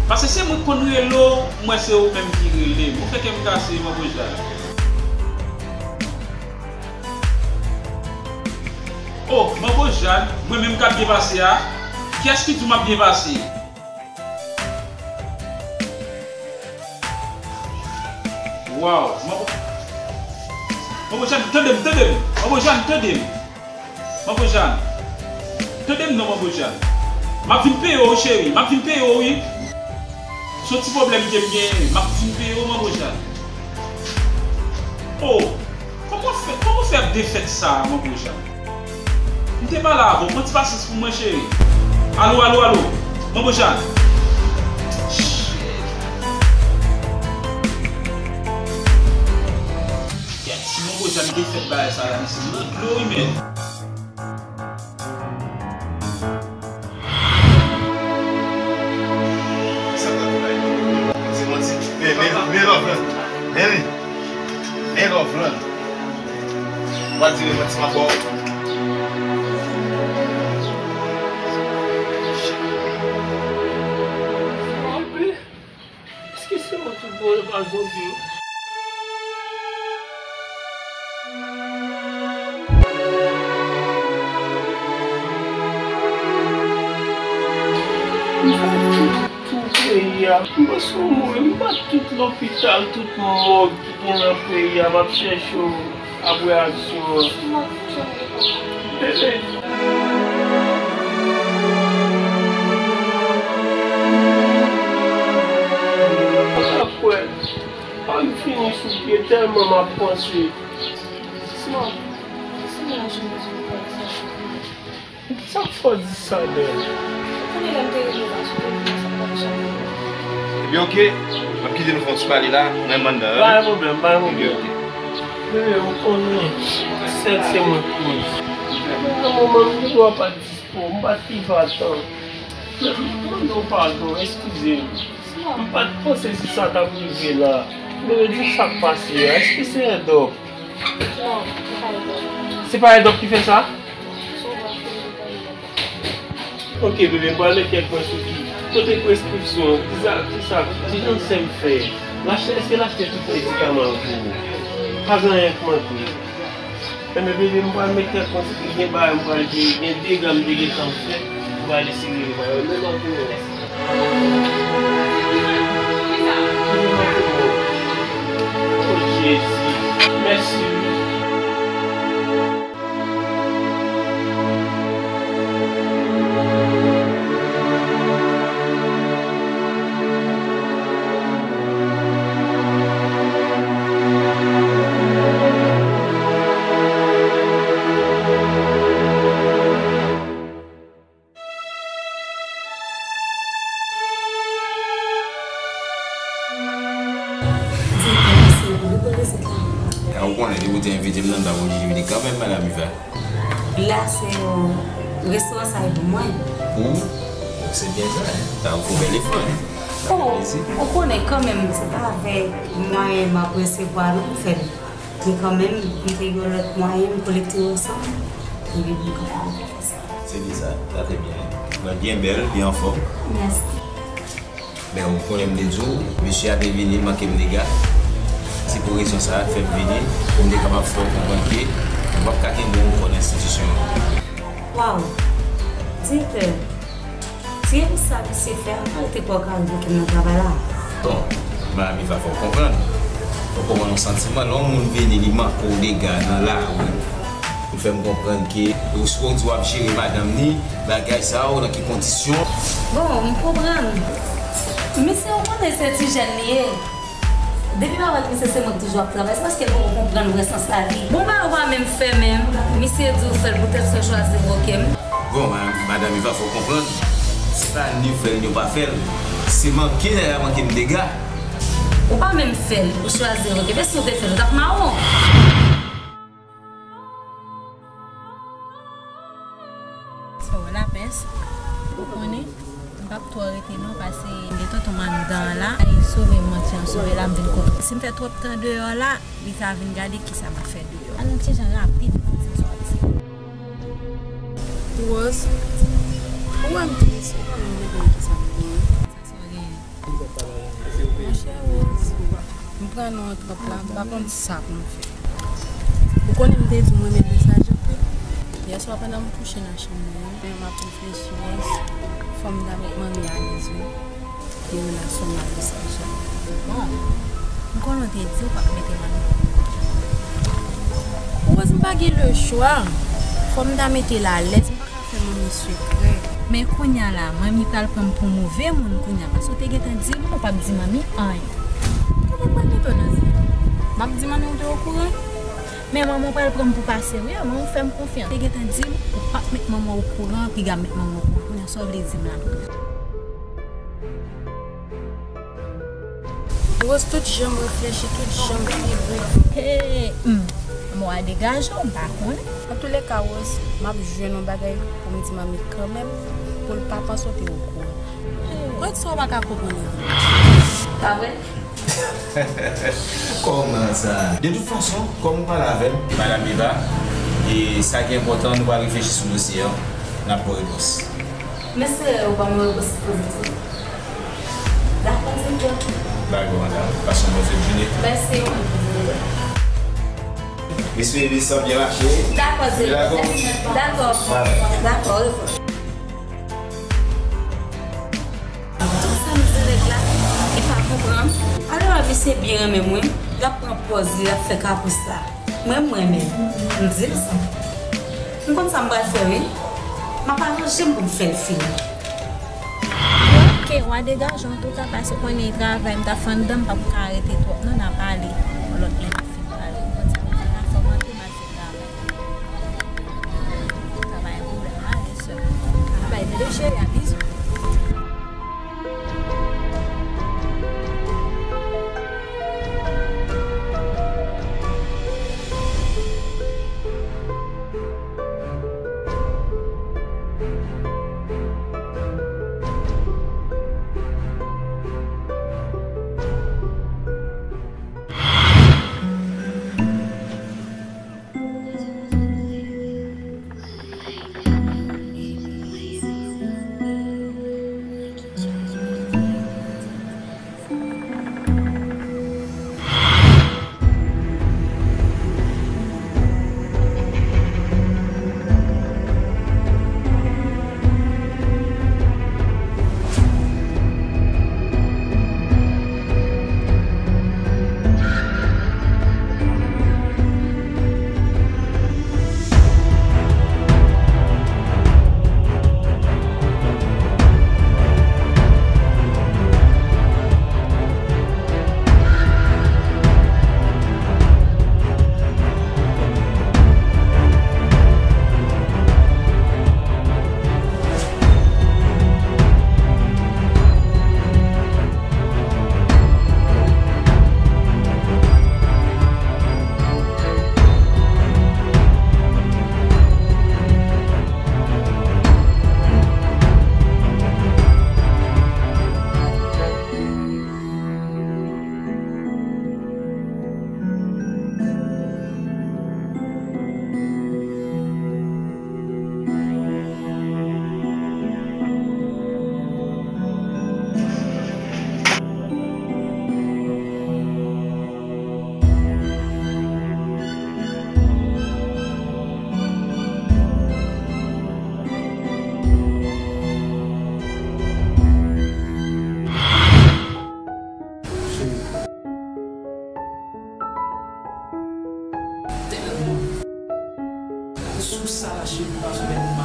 Paske se mwen k konn rele w, m wè se ou menm ki rele m. Ou fè kè m kase, Manbo Jan. Oh, Manbo Jan, mwen menm k ap byen pase a? Kiyès ki di w m ap byen pase? Waw, Manbo, Manbo Jan, tande m, tande m. Manbo Jan, tande m. Manbo Jan, tande m non, Manbo Jan. M ap vin peye w, cheri. M ap vin peye w, wi. Se yon ti pwoblèm ke m genyen. M ap vin peye w, Manbo Jan. Oh, kòman w fè, kòman w fè ap defèt sa, Manbo Jan? M te pale avè w, pran ti pasyans pou mwen, cheri. Alo, alo, alo. Manbo Jan. Shit. Kèt, si Manbo Jan te fè bagay sa la, misye nan dlo, wi, men. Sa ta tou la, se manti. Men, men, men Loveland. Men li. Men Loveland. W ap di m manti, m ap ba w. Èske se mwen tout bon yo pa zonbi yo? M fè tout tou peyi a. M panse w mouri. M bat tout lopital, tout mòg ki gen nan peyi a, m ap chèche w apre aksyon an. Bebe. Mwen pa kwè. Pa m fini sou pye tèlman m ap panse. Sisman, si m la jwenn rezon pou sa. Sa k fè w di sa, Bèl? Ou konnen lè m te rele w la sou telefòn, sa m pa t janm rele w. Ebyen, oke. M ap kite nou fè yon ti pale la, mwen m anndan, wi. Pa gen pwoblèm, pa gen pwoblèm. Ebyen, oke. Bebe, ou konnen, sèl se mwen k koz. Nan moman m gen dwa pa t dispo, m pa t rive a tan. Bebe, m mande w padon, eskize m. M pa t panse si sa t ap rive la. Bebe, di m sa k pase a. Èske se Edòk? Non, se pa Edòk. Se pa Edòk ki fè sa? Se yon moun ki fè Edòk. Ok, bebe, m pral met kèk mwen sou ki. Kote preskripsyon? Kisa, kisa, kijan sè m fè? L achte, èske l achte tout medikaman an pou ou? Pa gen anyen k manke. Enben, bebe, m pral met kèk mwen sou ki. Gen bagay m pral, gen de gram de gentan m fè. M pral eseye, m pral, men m ap vini. Oh, Jezi. Mèsi, wi. Direktè, mèsi anpil wi pou vizit la. A, ou konnen, depi w te envite m nan, m t ap oblije vini kanmenm, Madam Iva. La, se, euh, restoran sa e pou mwen. Ou? Se byen sa, hein? Sa ou fè bèl efò, hein? Sa fè plezi. Ou konnen kanmenm, se pa avèk mwayen m ap resevwa non m fè l. Men kanmenm, m te gen lòt mwayen, m kolekte yo ansanm, epi m kapab fè sa. Se byen sa, sa te byen. Mwen byen bèl, byen anfòm. Mèsi. Men ou konnen m te di w, mesye a te vini, manke m dega. Se pou rezon sa a k fè m vini, pou m te kapab fè w konprann ke ou p ap ka kenbe w ankò nan enstitisyon an. Waw! Direktè, si e pou sa misye fè, m pa rete kwè w ka revoke m nan travay la. Bon, Madam Iva, fò w konprann. Fò w konprann yon santiman. Lè yon moun vini, li manke w dega nan lari, pou fè m konprann ke, ou swa w di w ap jere madanm ni, bagay sa yo, nan ki kondisyon? Bon, m konprann. Misye, ou konnen se ti jèn li ye. Depi m avèk misye, se mwen ki toujou ap travay. Se paske l poko konprann vrè sans lavi. Bon, bagay ou pa menm fè menm. Misye di w fè l poutèt sa w chwazi revoke m. Bon, ma-, Madam Iva, fò w konprann. Se pa ni w fè l, ni w pa fè l. Se manke, nèg la manke m dega. Ou pa menm fè l, ou chwazi revoke. Men si w te fè l, ou t ap mawon. Sa w lapès, ou konnen, m p ap twò rete non, pase de tonton m anndan an la, ay sove m, manti an sove la, m vin kote. Si m fè twòp tan deyò la, li ka vin gade kisa m ap fè deyò. Al yon ti jan rapid pou m di m sòti. Rose, ou wè m tris, ou konnen m te konnen kisa m genyen. Sa w genyen? Monchè Rose, m pran non an twòp la, m pa konn sa pou m fè. Ou konnen m te di w m renmen Lesage anpil. Yèswa pandan m kouche nan chanm mwen an, men m ap reflechi, Rose, fò m ta met manmi alèz wi. Gen relasyon m ak Lesage la. Bon, m konnen w te di w p ap mete manmi. Rose, m pa gen lechwa. Fò m ta mete l alèz. Fè manmi sekrè. Men kounya la, manmi pral pran m pou move moun kounya, paske w te gentan di m ou p ap di manmi anyen. Kòman m pral mete w nan zen? M ap di manmi w te okouran. Men manman w pral pran m pou pase w ye, manman w fè m konfyans. Te gentan di m ou p ap met manman w okouran, piga m met manman w okouran. Kounya sa w vle di m la kounya? Rose, tout jan m reflechi, tout jan m vibre. Hey, hmm. Mwen a degaje w, m pa konnen. Antouleka, Rose, m ap jwenn yon bagay pou m di manmi kanmenm, pou l pa panse w te okouran. Kòd sa w pa ka konprann la? Pa vre? Kòman sa? De tout fason, kòm ou pale avè m, Madam Eva, e sa ki enpòtan, nou pral reflechi sou dosye an, n ap ba w repons. M espere ou ban m yon repons pozitif. Dakò, direktè. Dakò, madam. Pase yon bòn fen de jounen. Mèsi, ou menm tou, direktè. Mesye, mesye, sa byen mache. Dakò, direktè. Dakò. Dakò. Dakò, repons. Tout sa m di nèg la, li pa konprann. Alò, misye byen renmen mwen, l ap pran pòz li, l ap fè kapris la. Mwen, m renmen. M di l sa. M konn sa m pral fè, wi. M ap aranje m pou m fè l fini. Ok, w a degaje w antouka, paske w konnen travay, m ta fè anndan, m p ap ka rete twòp, non, n a pale. Yon lòt lè, n a fin pale. Bon, ti koze la, fò m antre, m al fè travay. Travay an pwoblèm, m ale, sè. Travay, tande, cheri, a bizou.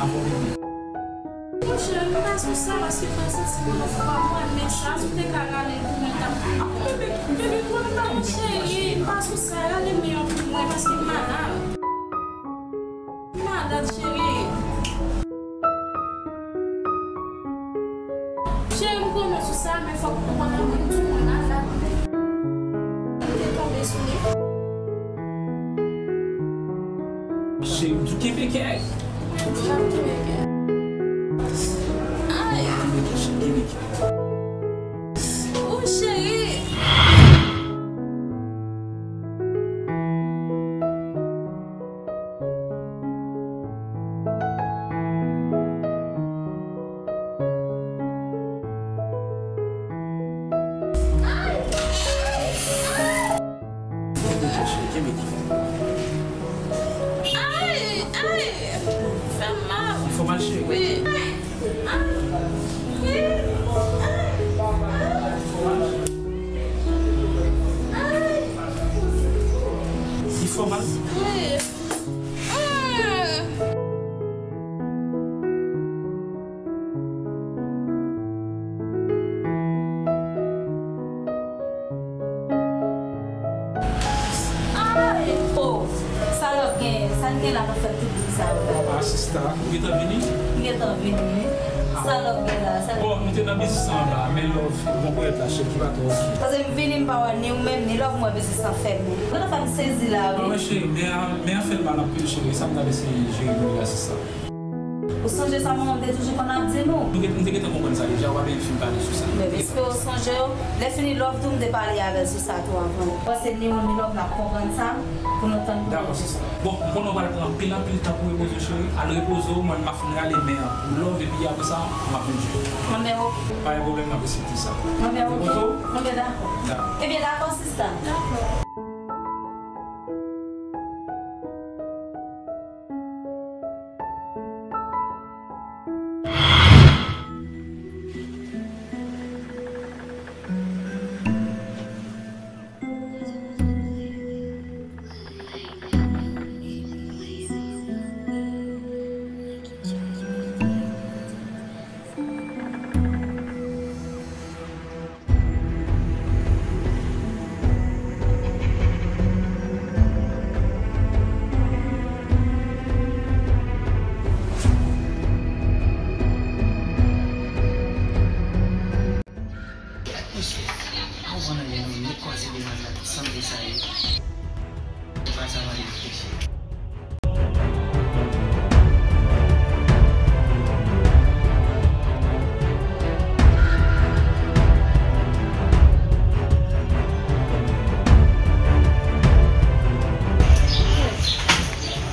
Mon cheri, m pa sou sa, paske m pa santi m nan fwa mwen, men sa, si w te ka rale l pou mwen, ta. Bebe, bebe, bebe, bebe, cheri, m pa sou sa, rale men an pou mwen, paske m malad. M malad, cheri. Cheri, m konnen w sou sa, men fòk ou konprann mwen, m di w mwen malad. M te tonbe sou li. Cheri, m di w kenbe kè. Kenbe kè. Ay. Kenbe kè, cheri, kenbe kè. Oh, cheri. Ay, ay, fè m mal. Li fè w mal, cheri? Wi. Ay, wi. Ay, ay, ay. Li fè w mal? Wi. Ay! Oh! Sa lòt gen, sa l gen la pou fè tout bri sa yo la? Ah, sista, ou gentan vini? M gentan vini, wi. Sa lòt gen la? Sa... Bon, nou te nan biznis la anba, men lòv, bon, ponyèt la, chèf, li pa twò okipe. Paske m vini, m pa wè ni ou menm, ni lòv, m wè biznis la fèmen. Ou gentan fè m sezi la, wi. Ah, wi, cheri, men, men an fè l mal anpil, cheri. Sa m t ap eseye jere pou li la, sista. Ou sonje sa manman m te toujou konn ap di nou? Nou gen, nou te gentan konprann sa deja, w pa bezwen fin pale sou sa. Men m espere w sonje w. Lè fini lòv tou, m te pale avè l sou sa tou avan. Panse ni ou ni lòv n ap konprann sa pou nou tann pou... Dakò, sista. Bon, m konnen w pral pran anpil, anpil tan pou repoze w, cheri. Al repoze w, mwen m ap fin rale men an pou lòv, epi apre sa, m ap vin jwenn ou. Anben, oke. Pa gen pwoblèm, m ap respekte sa. Anben, oke. Repoze w. Anben, dakò. Dakò. Ebyen, dakò, sista. Dakò. Mesye, pa w konn anyen non, nèg kwaze de malad sanble sa yo. Ou pa sa mande reflechi.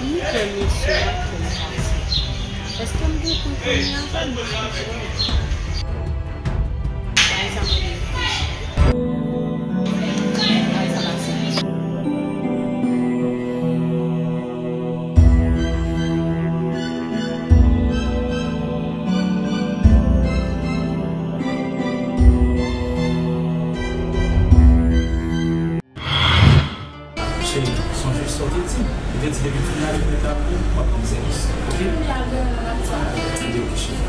Li fè mesye a fè m pase. Èske m gen pou kounye a? Bay sa mande reflechi. Bay sa pase. Cheri, sonje sa w te di m. Ou te di depi m fin lave mèt la pou ou, w ap ban m sèvis. Oke? Kounye a, grann nan ap sa. Ebyen, oke, cheri.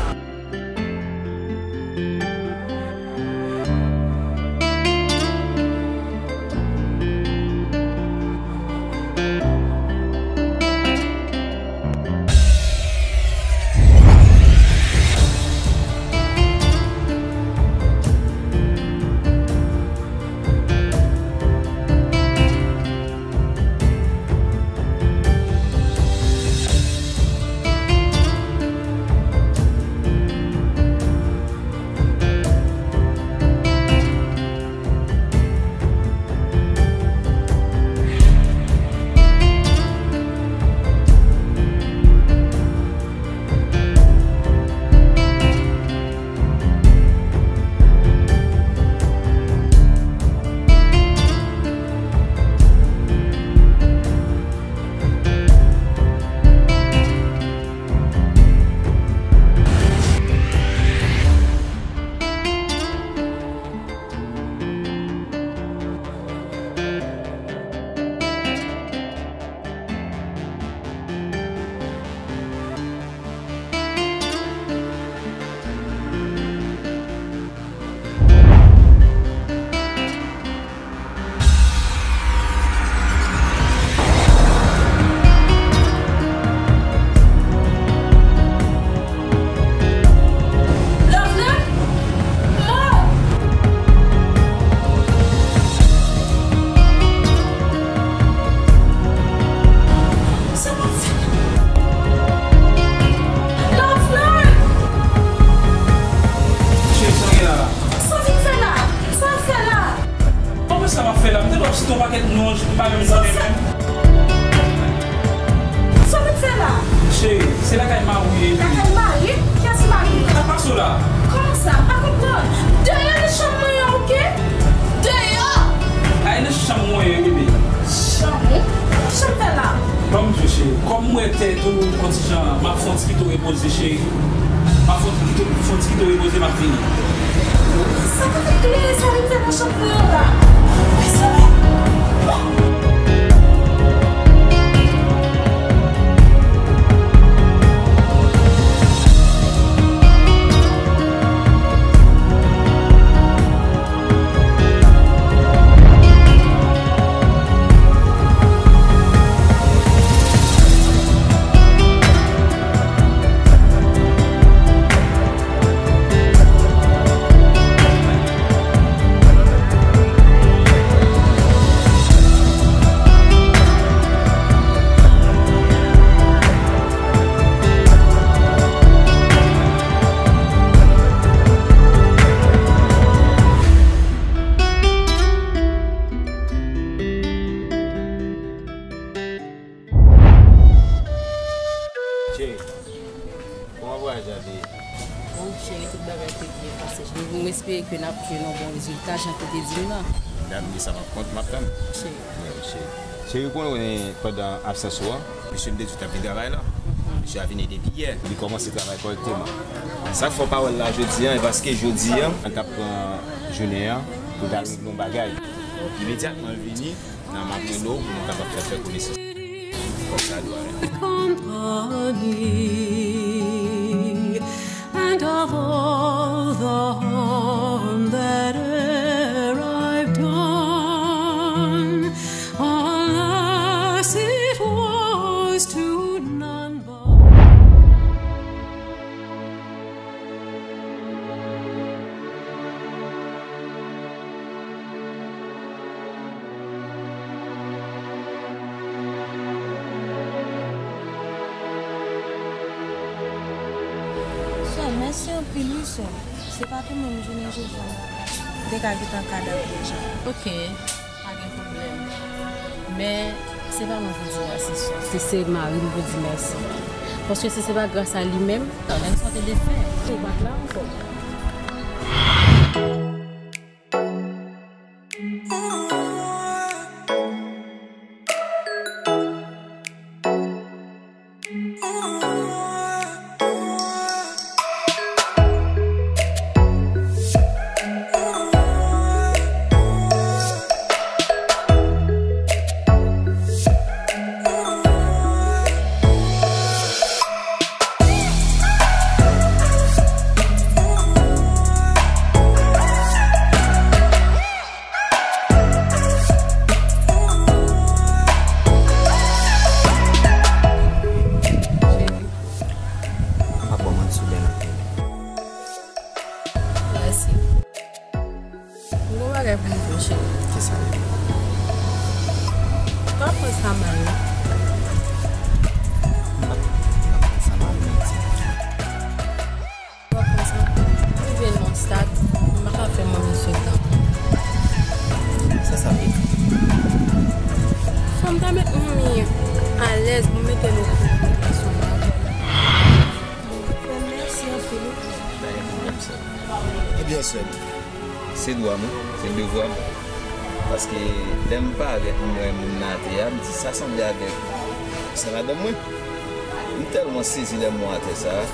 Pa menm zanmi menm. Sa w vin fè la? Cheri, se lakay mari w ye. Lakay mari? Kiyès mari w? Sa k pase w la? Kòman sa? M pa konprann. Deyò nan chanm mwen an, oke? Deyò! Ay nan chanm mwen an, bebe. Chanm ou? Sa w fè la? Ban m di w, cheri, kòm m wè tèt ou yon ti jan, m ap fè yon ti kite w repoze, cheri. M ap fè yon ti kite w, fè yon ti kite w repoze, m ap vini. Sa ka fè klere sa vin fè nan chanm mwen an la? Mèsi, men. Cheri, kòman vwayaj la te ye? Bon, cheri, tout bagay te byen pase. M, m espere ke n ap jwenn yon bon rezilta, jan ke w te di m nan. Dat m di sa m ap kont, m ap tann. Cheri. Cheri, ou konnen pandan absans ou an, mesye m te di w t ap vin travay la. Mesye a vini depi yè. Li kòmanse travay kòrèkteman. Sa k fè w pawòl la jodi a, e paske jodi a, mwen t ap pran jounen an pou l t al regle yon bagay. Imedyatman l vini, nan m ap rele w pou nou kapab fè, fè konesans. Kòm sa dwa. Company, and of all the harm that e'er I've done, alas, it was to none but Sè, mèsi anpil wi, sè. Se pa pou menm jounen jodi a, m te ka gentan kadav deja. Ok, pa gen pwoblèm. Men, se pa mwen pou di mèsi, sè. Se, se mari m pou di mèsi. Paske si se pa gras a li menm, lè m sot defen, ou pa t la ankò. Cheri, m ap ba w manti, w bèl anpil. Mèsi. M gon bagay pou m di w, cheri. Kisa l ye? Pa pran sa mal non. M p ap, m p ap pran sa mal, non, ti. Ou konn sa, m rive nan yon stad, m pa ka fè manmi sot tankou. Sa sa vle di? Fò m ta met manmi alèz pou m mete l okouran de relasyon mwen avè l. Fè mèsi anpil wi. Pa gen pwoblèm, sè m. Ebyen, sè m, se dwa m, se devwa m. Paske lè m parèt, m wè moun nan atè a, m di, "Sa sanble avèk sè madanm mwen." M tèlman sezi lè m wè atè sa a.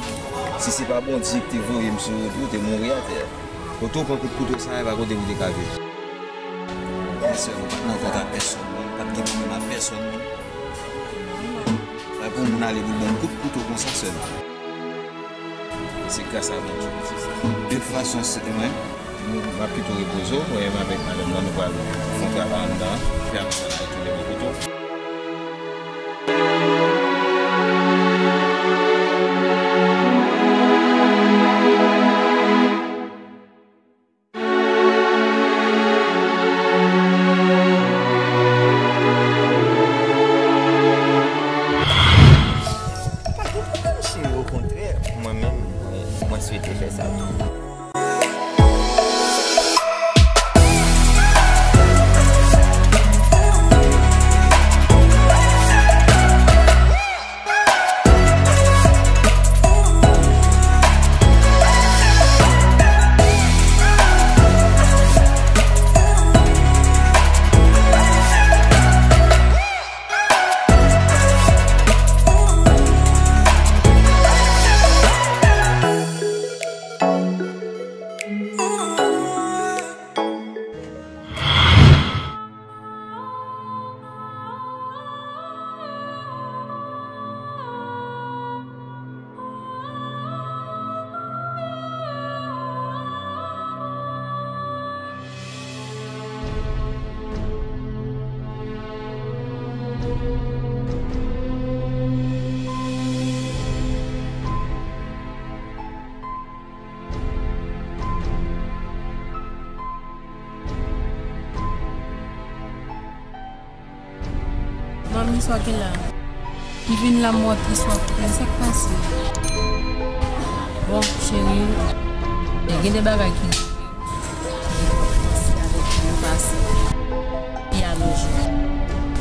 Si se pa Bondye ki te voye m sou wout ou, te mouri atè a. Kote w pran kout kouto sa a, e pa kote pou te ka viv. Byen sè, mwen pa t nan kont a pèsonn, mwen pa t gen pwoblèm a pèsonn, non. Sa pou moun ale pou ban m kout kouto konsa sèlman. Se gras a Bondye. De tout fason, se mwen. M ap kite w repoze w, mwen menm avèk madanm nan, nou pral fè yon travay anndan, fè avanse nan tou de bò kote w. Pa gen pwoblèm, cheri, okontrè, mwen menm, mwen swete fè sa tou. Sa w gen la? M vin la, m wè w tris, w ap plè. Sa k pase? Bon, cheri, gen de bagay ki rive m, ki fè m panse avèk yo pase. Pi a nos jours.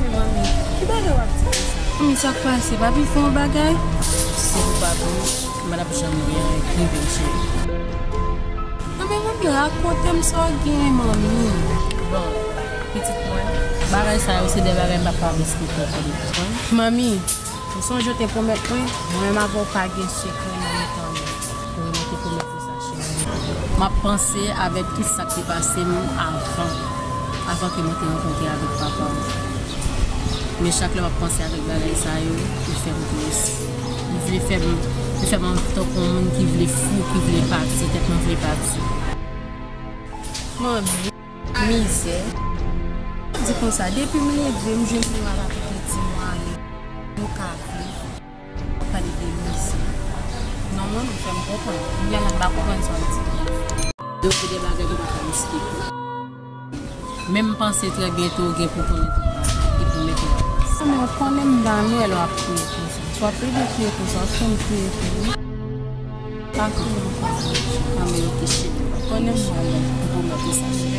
Men manmi, ki bagay w ap di konsa? Manmi, sa k pase? Papi fè yon bagay? Si se pou papi, m pa t ap janm gen anyen k rive m, cheri. Non, men manmi, rakonte m sa w gen, manmi. Bon, pitit mwen, bagay sa yo se de bagay m pa p ap esplike w, ou konprann? Manmi, ou sonje w te pwomèt mwen, mwen menm avè w pa gen sekrè nan mitan nou. Wi, mwen te pwomèt ou sa, cheri. M ap panse avèk tout sa k te pase m avan, avan ke mwen te rankontre avèk papa w. Men chak lè m ap panse avèk bagay sa yo, li fè m tris. Li vle fè m, li fè m anvi tankou yon moun ki vle fou, ki vle pati, tèt mwen vle pati. Manmi, mizè. Di konsa, depi m leve, m jwenn miwa la pou piti mwa ale. Nou ka viv. Pale de mizè. Non, manmi, fè m konprann. Kounye a la, m pa konprann sa w di. Donk, se de bagay ki pa ka esplike. Men m panse trè byento w gen pou konnen tout bagay e pou mete yo an plas. Manmi, ou konnen m pa renmen wè lè w ap kriye konsa. Si w ap plede kriye konsa, w ap fè m kriye tou, wi. Pa kriye ankò. Anben, oke, cheri. Ou konnen m renmen w. M pwomèt ou sa, cheri.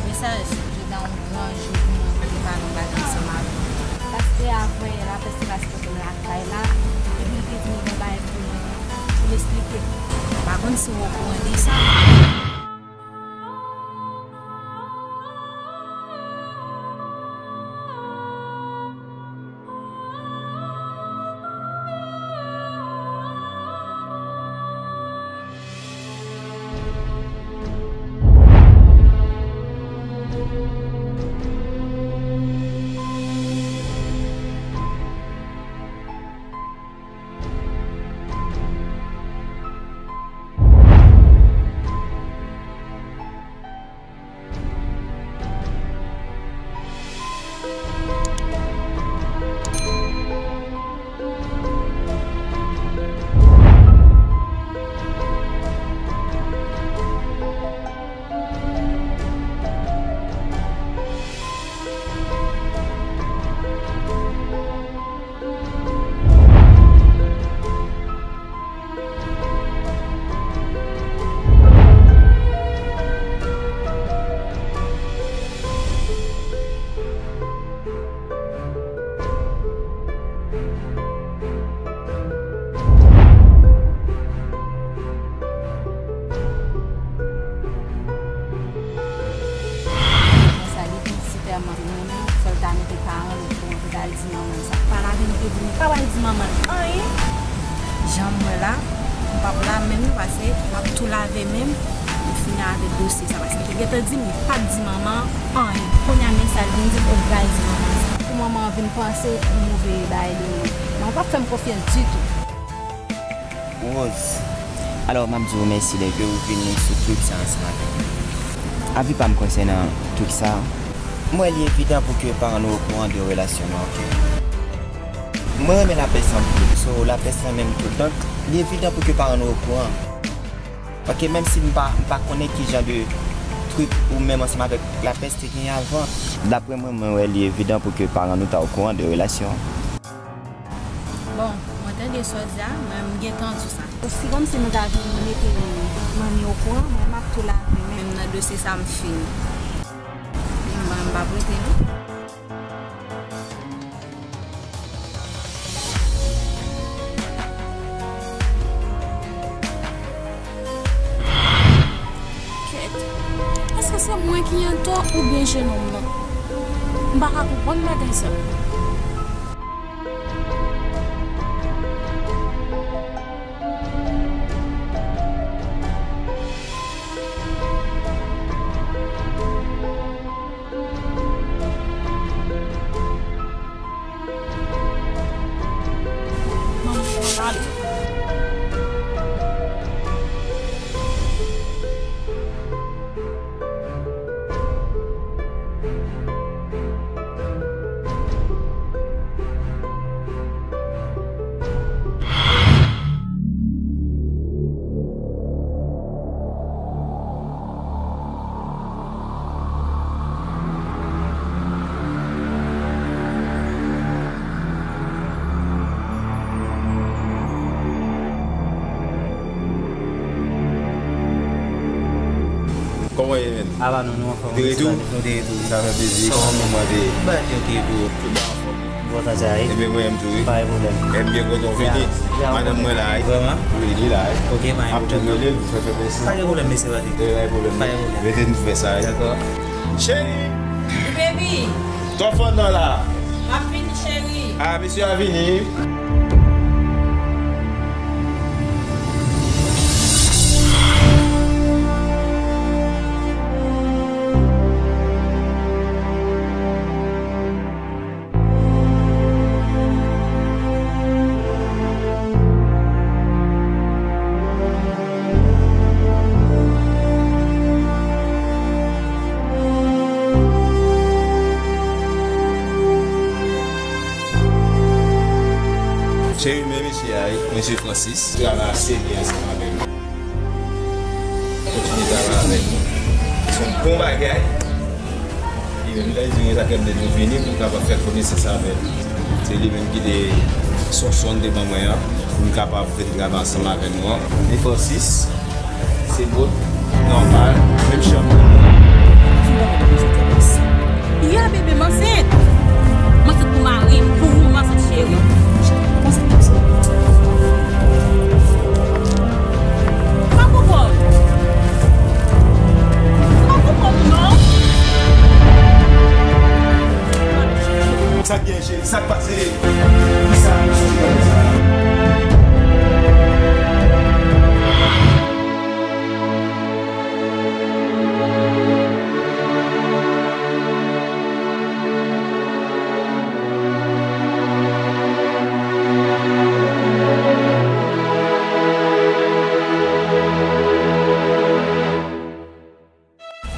Mesaj, jodi a yon gran jou pou mwen, pou te pale yon bagay ansanm avè w. Paske avan yè, lapès te pase kote m lakay la, epi l te di m yon bagay pou m, pou m esplike. M pa konn si w okouran de sa. Konsa, li vin sitèlman renmen w, fè l ta mete paran l okouran pou l ta al di manman l sa. Pa lage m te di m pa pral di manman l anyen. Jan m wè la, m p ap lave men m non, paske m ap tou lave men m pou fini avèk dosye sa, paske m te gentan di m li p ap di manman an anyen. Kounye a, men sa l vin di m, ou pral di manman an sa. Pou manman an vin panse yon move bagay de mwen. Manman p ap fè m konfyans ditou. Rose, alò, m ap di w mèsi lè ke ou vini sou trip sa ansanm avèk mwen. Avi pa m konsènan tout sa, m wè li evidan pou ke paran nou okouran de relasyon nou, oke? Mwen renmen lapès anpil, so lapès renmen m tou. Donk, li evidan pou ke paran nou okouran. Oke, menm si m pa, m pa konnen ki jan de trip ou menm ansanm avèk lapès te genyen avan. Daprè mwen, mwen wè li evidan pou ke paran nou ta okouran de relasyon an. Bon, mwen tande sa w di a, mwen m gentan di w sa. Si kòmsi nou ta vin mete manmi okouran, mwen m ap tou lave men m nan dosye sa, m fini. Mwen m p ap rete non. Kèt, èske se mwen ki antò oubyen jenòm nan? M pa ka konprann bagay sa. Kòman w ye, menn? Apa nou, nou anfòm. De retou? Nou de retou. Sa fè plezi. Kòman moman te ye? Bagay te oke, bro. Tout bagay anfòm. Bon, sa, sa ye. Ebyen, mwen menm tou, wi. Pa gen pwoblèm. Ebyen, kontan w vini. Ya, ya, vrèman. Madanm mwen la, wi. Vrèman? Wi, li la, wi. Oke, pa gen pwoblèm. Ap tou rele l, fè, fè plezi. Pa gen pwoblèm, mesye Patrick. Wi, pa gen pwoblèm. Pa gen pwoblem. Rete nou fè sa, wi. Dakò. Cheri! Baby! Tòfò nan la. M ap vini, cheri. Ah, mesye a vini. Cheri, men mesye a, wi, mesye Francis. Travay ase byen ansanm avè nou. Kontinye travay avè nou. Se yon bon bagay. Li menm, lè l di mwen sa, ke m te dwe vini pou m kapab fè konesans avè l. Se li menm ki te, se yon sòn te ban mwen an, pou m kapab fè travay ansanm avè nou an. Li Francis, se bon, nòmal, menm chanm. Ya, bebe, m ansent. M ansent pou mari m, pou ou, m ansent, cheri. Pa konprann. Pa konprann, non. Sa k gen, cheri? Sa k pase? Kisa nou soti nan sa?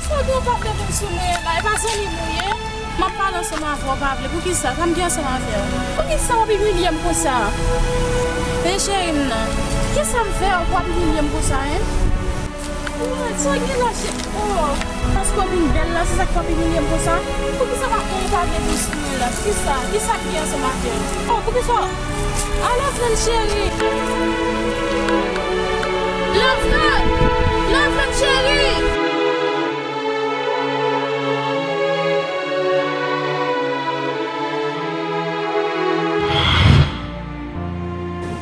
Sa w gen w pa vle vin sou mwen la, e pa zanmi m ou ye? M ap pale ansanm avè w, w pa vle. Poukisa? Sa m gen ansanm avè w? Poukisa w ap imilye m konsa? E cheri m nan, kisa m fè w pou w ap imilye m konsa, en? Woy, sa w gen la, cheri? Oh, paske w vin bèl la, se sa k fè w ap imilye m konsa? Poukisa w pa, ou pa vle vin sou mwen la? Kisa? Kisa k gen ansanm avè w? Oh, poukisa w, a, Loveland cheri. Loveland! Loveland cheri!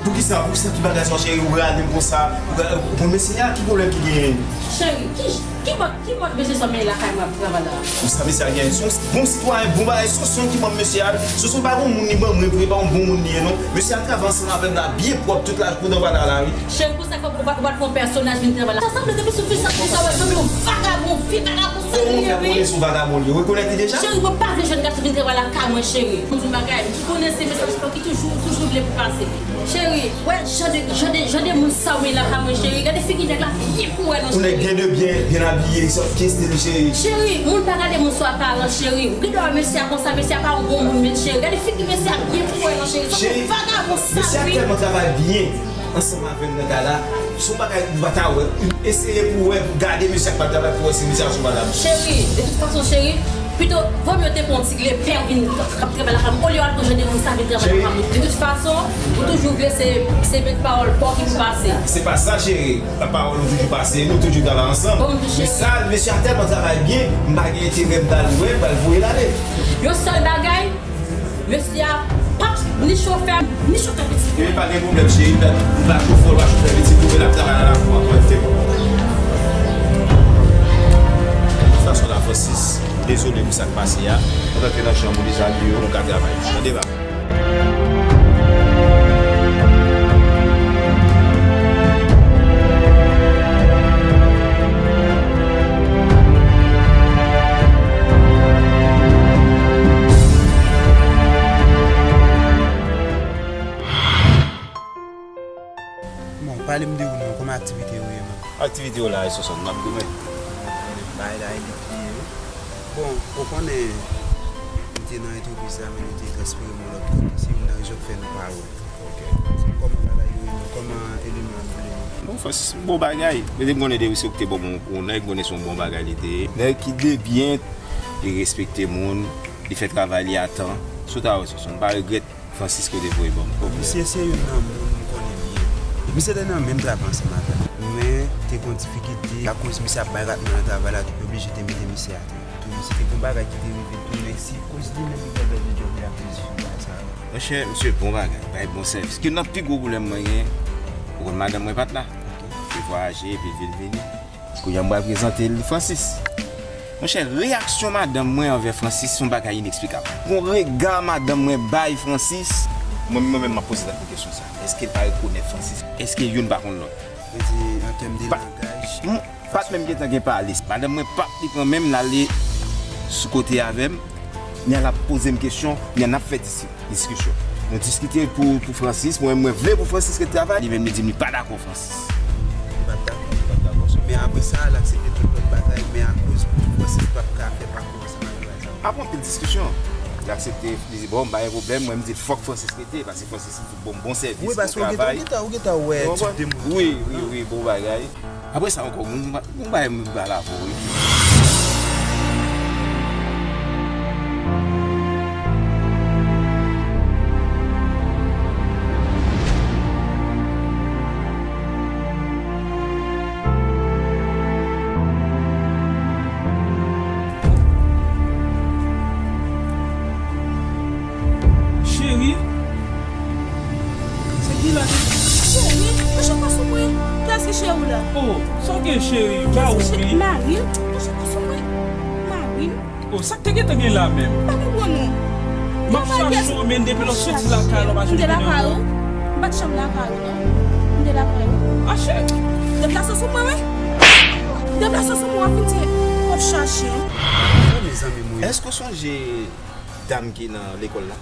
Poukisa, poukisa tout bagay sa, cheri, ou rale m konsa? Ou rale, bon, mesye a, ki pwoblèm ki genyen? Cheri, ki, ki bòt, ki bòt mesye sa w mennen lakay mwen ap travay la? Poukisa mesye a genyen? Se yon bon sitwayen, bon bagay, se yon, se yon ki ban m mesye a, wi. Se, se pa yon moun li ban mwen vre, pa yon bon moun li ye, non. Mesye a travay ansanm avè m la, byen pwòp, tout laj, pandan w pa t la, wi. Cheri, poukisa w pa, w pa pran pèsonaj vin travay la? Sa sanble depi sou fizaj li sa, w sanble yon vagabon, vye vagabon sal li ye, wi. Kòman w fè konnen se yon vagabon li ye? Ou rekonèt li deja? Cheri, mwen pa vle jèn gason vin travay lakay mwen, cheri. Mwen di w yon bagay, m konnen se mesaj pa w ki toujou, toujou vle pou pase. Cheri, wè jan de, jan de, jan de moun sa w ye lakay mwen, cheri. Gade figi nèg la byen pou wè non, cheri. Yon nèg byen de byen, byen abiye, sòt ki estil li, cheri. Cheri, moun pa gade moun sou aparans, cheri. Ou gen dwa wè mesye a konsa, mesye a pa yon bon moun, men cheri. Gade figi mesye a byen pou wè non, cheri. Cheri, mesye a tèlman travay byen ansanm avè m nan kay la. Se yon bagay ou pa ta wè. Eseye pou w wè, pou gade mesye a k ap travay pou w wè si mesye a se yon vagabon. Cheri, de tout fason, cheri, pito vòmye w te pran yon ti lepè vin k ap travay lakay mwen, olye w al pran jan de moun sa vin travay lakay mwen. De tout fason, ou toujou vle se, se met pawòl pa w ki pou pase. Se pa sa, cheri. Pawòl nou toujou pase, nou toujou travay ansanm. Men sa, mesye a tèlman travay byen, m pa gen enterè m pral wè, m pral voye l ale. Yon sèl bagay, mesye a p ap ni chofè, ni chofè pitit. Epi pa gen pwoblèm, cheri, m pa chofè, m pa chofè pitit ou, men l ap travay nan lakou a kòrèkteman. Stasyon la Francis, dezole pou sa k pase a. Ann antre nan chanm ou, dezabiye w, nou ka travay. Tande, bab. Bon, pale m de ou non, kòman aktivite yo ye menm? Aktivite yo la, e Sonsonn, m ap goumen. Bagay la, e li pliye, wi. Bon, ou konnen, m te nan antrepriz la, men yo te transfere m yon lòt kote. Se youn nan rezon k fè nou pa wè. Ok. Kòman bagay yo ye menm? Kòman eleman an boule menm? Bon, Francis, bon bagay. Mete m konnen de wi se ou ki te ban m yon nèg, m konnen se yon bon bagay li te ye. Nèg ki debyen, li respekte moun, li fè travay li a tan. Si w ta wè Sonsonn, m pa regrèt Francis ke w te voye ban m. Misye se youn nan moun m konnen byen. Misye te nan menm travay ansanm avè m. Men, te gen yon difikilte, akoz misye ap bay ratman nan travay la, tou, te oblije te mete misye atè. Tou, si te gen yon bagay ki te rive tou, men si koz li menm li te pèdi djòb li, l ap pèdi bagay sa yo. Monchè, misye bon bagay, bay bon sèvis. Ki nan pi gwo pwoblèm mwen gen, ou konn madanm mwen pa t la. Li vwayaje, epi l vin vini. Kounye a m pral prezante l Francis. Monchè, reyaksyon madanm mwen anvè Francis se yon bagay ineksplikab. Gon rega madanm mwen bay Francis. Mwen, mwen menm, m ap poze tèt mwen kesyon sa. Èske l pa rekonèt Francis? Èske youn pa konn lòt? Vle di, an tèm de langaj. Pa t menm gentan gen pale. Madanm mwen p ap li pran menm l ale sou kote avè m. Kounye a l ap poze m kesyon, kounye a n ap fè disi-, diskisyon. Nou diskite pou, pou Francis, mwen, mwen vle pou Francis ret travay, li menm li di m li pa dakò Francis. Li pa t dakò, li pa t dakò. Men apre sa, l aksepte tout lòt bagay, men akoz Francis pa t ka fè pakou ansanm avè l. Apre anpil diskisyon, li aksepte, li di, "Bon, m pa gen pwoblèm," mwen, m di, "Fòk Francis rete, paske Francis li bon, bon sèvis, wi, bon paske ou gentan, travay." Ou gentan, ou gentan wè tip de moun. Wi, wi, wi, bon bagay. Apre sa ankò, moun, moun bay moun bal avè w, wi. Cheri, se ki la? Cheri, mwen chita sou mwen. Kiyès ki cheri w la? Oh, sa w gen cheri, pa oubli. Mari m, mwen chita sou mwen. Mari m. Oh, sa k te gentan gen la menm? M pa konprann ou. M ap chache w, men depi lè w soti lakay la, w pa janm vini ankò. M te lakay ou. M pa t janm lakay ou, non. M te lakay ou. Ah, cheri. Deplase sou mwen, wi. Deplase sou mwen, w ap vin di w ap chache. Mezanmi, mwen. Èske w sonje dam ki nan lekòl la?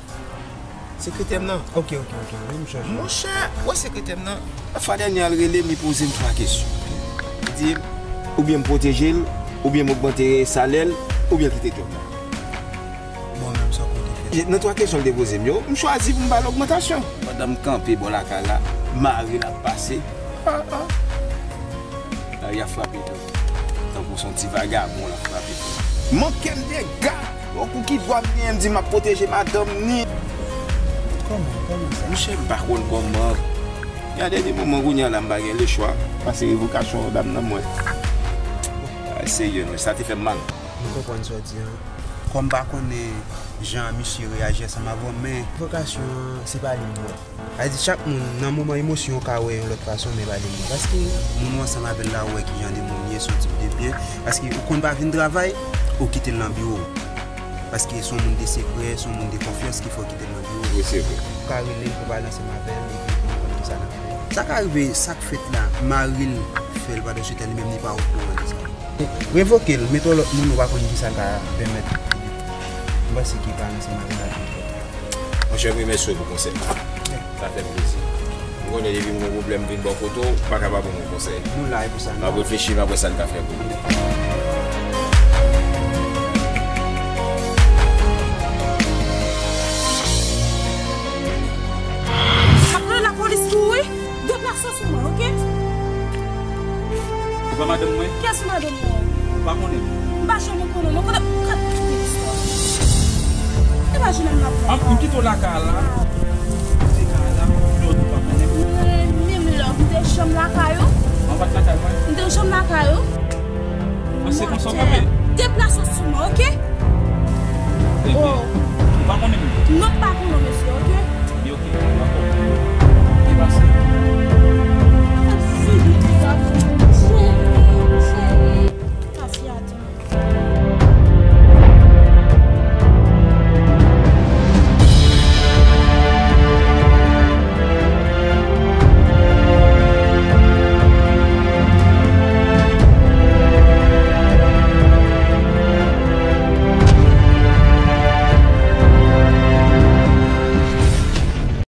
Sekretè m nan. Ok, ok, ok. Wi, m sonje. Monchè, w wè sekretè m nan? Fwa dènye a l rele m, li poze m twa kesyon. Li di m, oubyen m pwoteje l, oubyen m ogmante salè l, oubyen l kite djòb la. Bon, menm sa w konte fè. Nan twa kesyon l te poze m yo, m chwazi pou m ba l ogmantasyon. Pandan m kanpe bò lakay la, mari l ap pase. Ah, ah. Mari a frape tou. Tankou se yon ti vagabon l ap frape tou. Manke m dega! Yon kou ki dwa m genyen, m di m ap pwoteje madanm ni. Kòman, kòman sa? Monchè, m pa konn kòman. Gen dènye moman kounye a la, m pa gen lechwa. Pase revokasyon dam nan mwen. Ay, serye, non, sa te fè m mal. M konprann sa w di an. Kòm m pa konnen jan misye reyaji ansanm avè w, men revokasyon an, se pa li m wè. Sa vle di chak moun, nan moman emosyon, w ka wè yon lòt fason, men pa li m wè. Paske moun ou ansanm avè l la, ou wè ki jan de moun li ye, se yon tip de byen. Paske ou konn pa vin travay, ou kite l nan biwo w. Paske se yon moun de sekrè, se yon moun de konfyans ki fè w kite l nan biwo w. Wi, se vre. Ou ka rele l pou pale ansanm avè l, epi pou konn kisa l ap fè. Sa ka rive, sa k fèt la, mari l fè l pandan se tan, li menm li pa okouran de sa. Revoke l, mete yon lòt moun, ou pa konn kisa l ka pèmèt. M panse ki pa nan se mari la ki fè. Monchè, m remèsye w pou konsèy la. Sa fè m plezi. M konnen depi m gon pwoblèm, m vin bò kote w, ou pa ka pa ban m yon konsèy. Nou la, e pou sa. M ap reflechi, m ap wè sa n ka fè pou nou. M ap rele lapolis pou ou, wi. Deplase w sou mwen, oke? Ou pa madanm mwen? Kiyès madanm ou an? Ou pa konnen? M pa janm konnen, non, konnen, konnen istwa. E pa jounen m ap... M kite w lakay la. M kite kay la, lòt ou pa konnen. Menm lè m te janm lakay ou? An pa t lakay mwen. M te janm lakay ou? An se konsa w kanpe? Deplase w sou mwen, oke? Ebyen. Oh.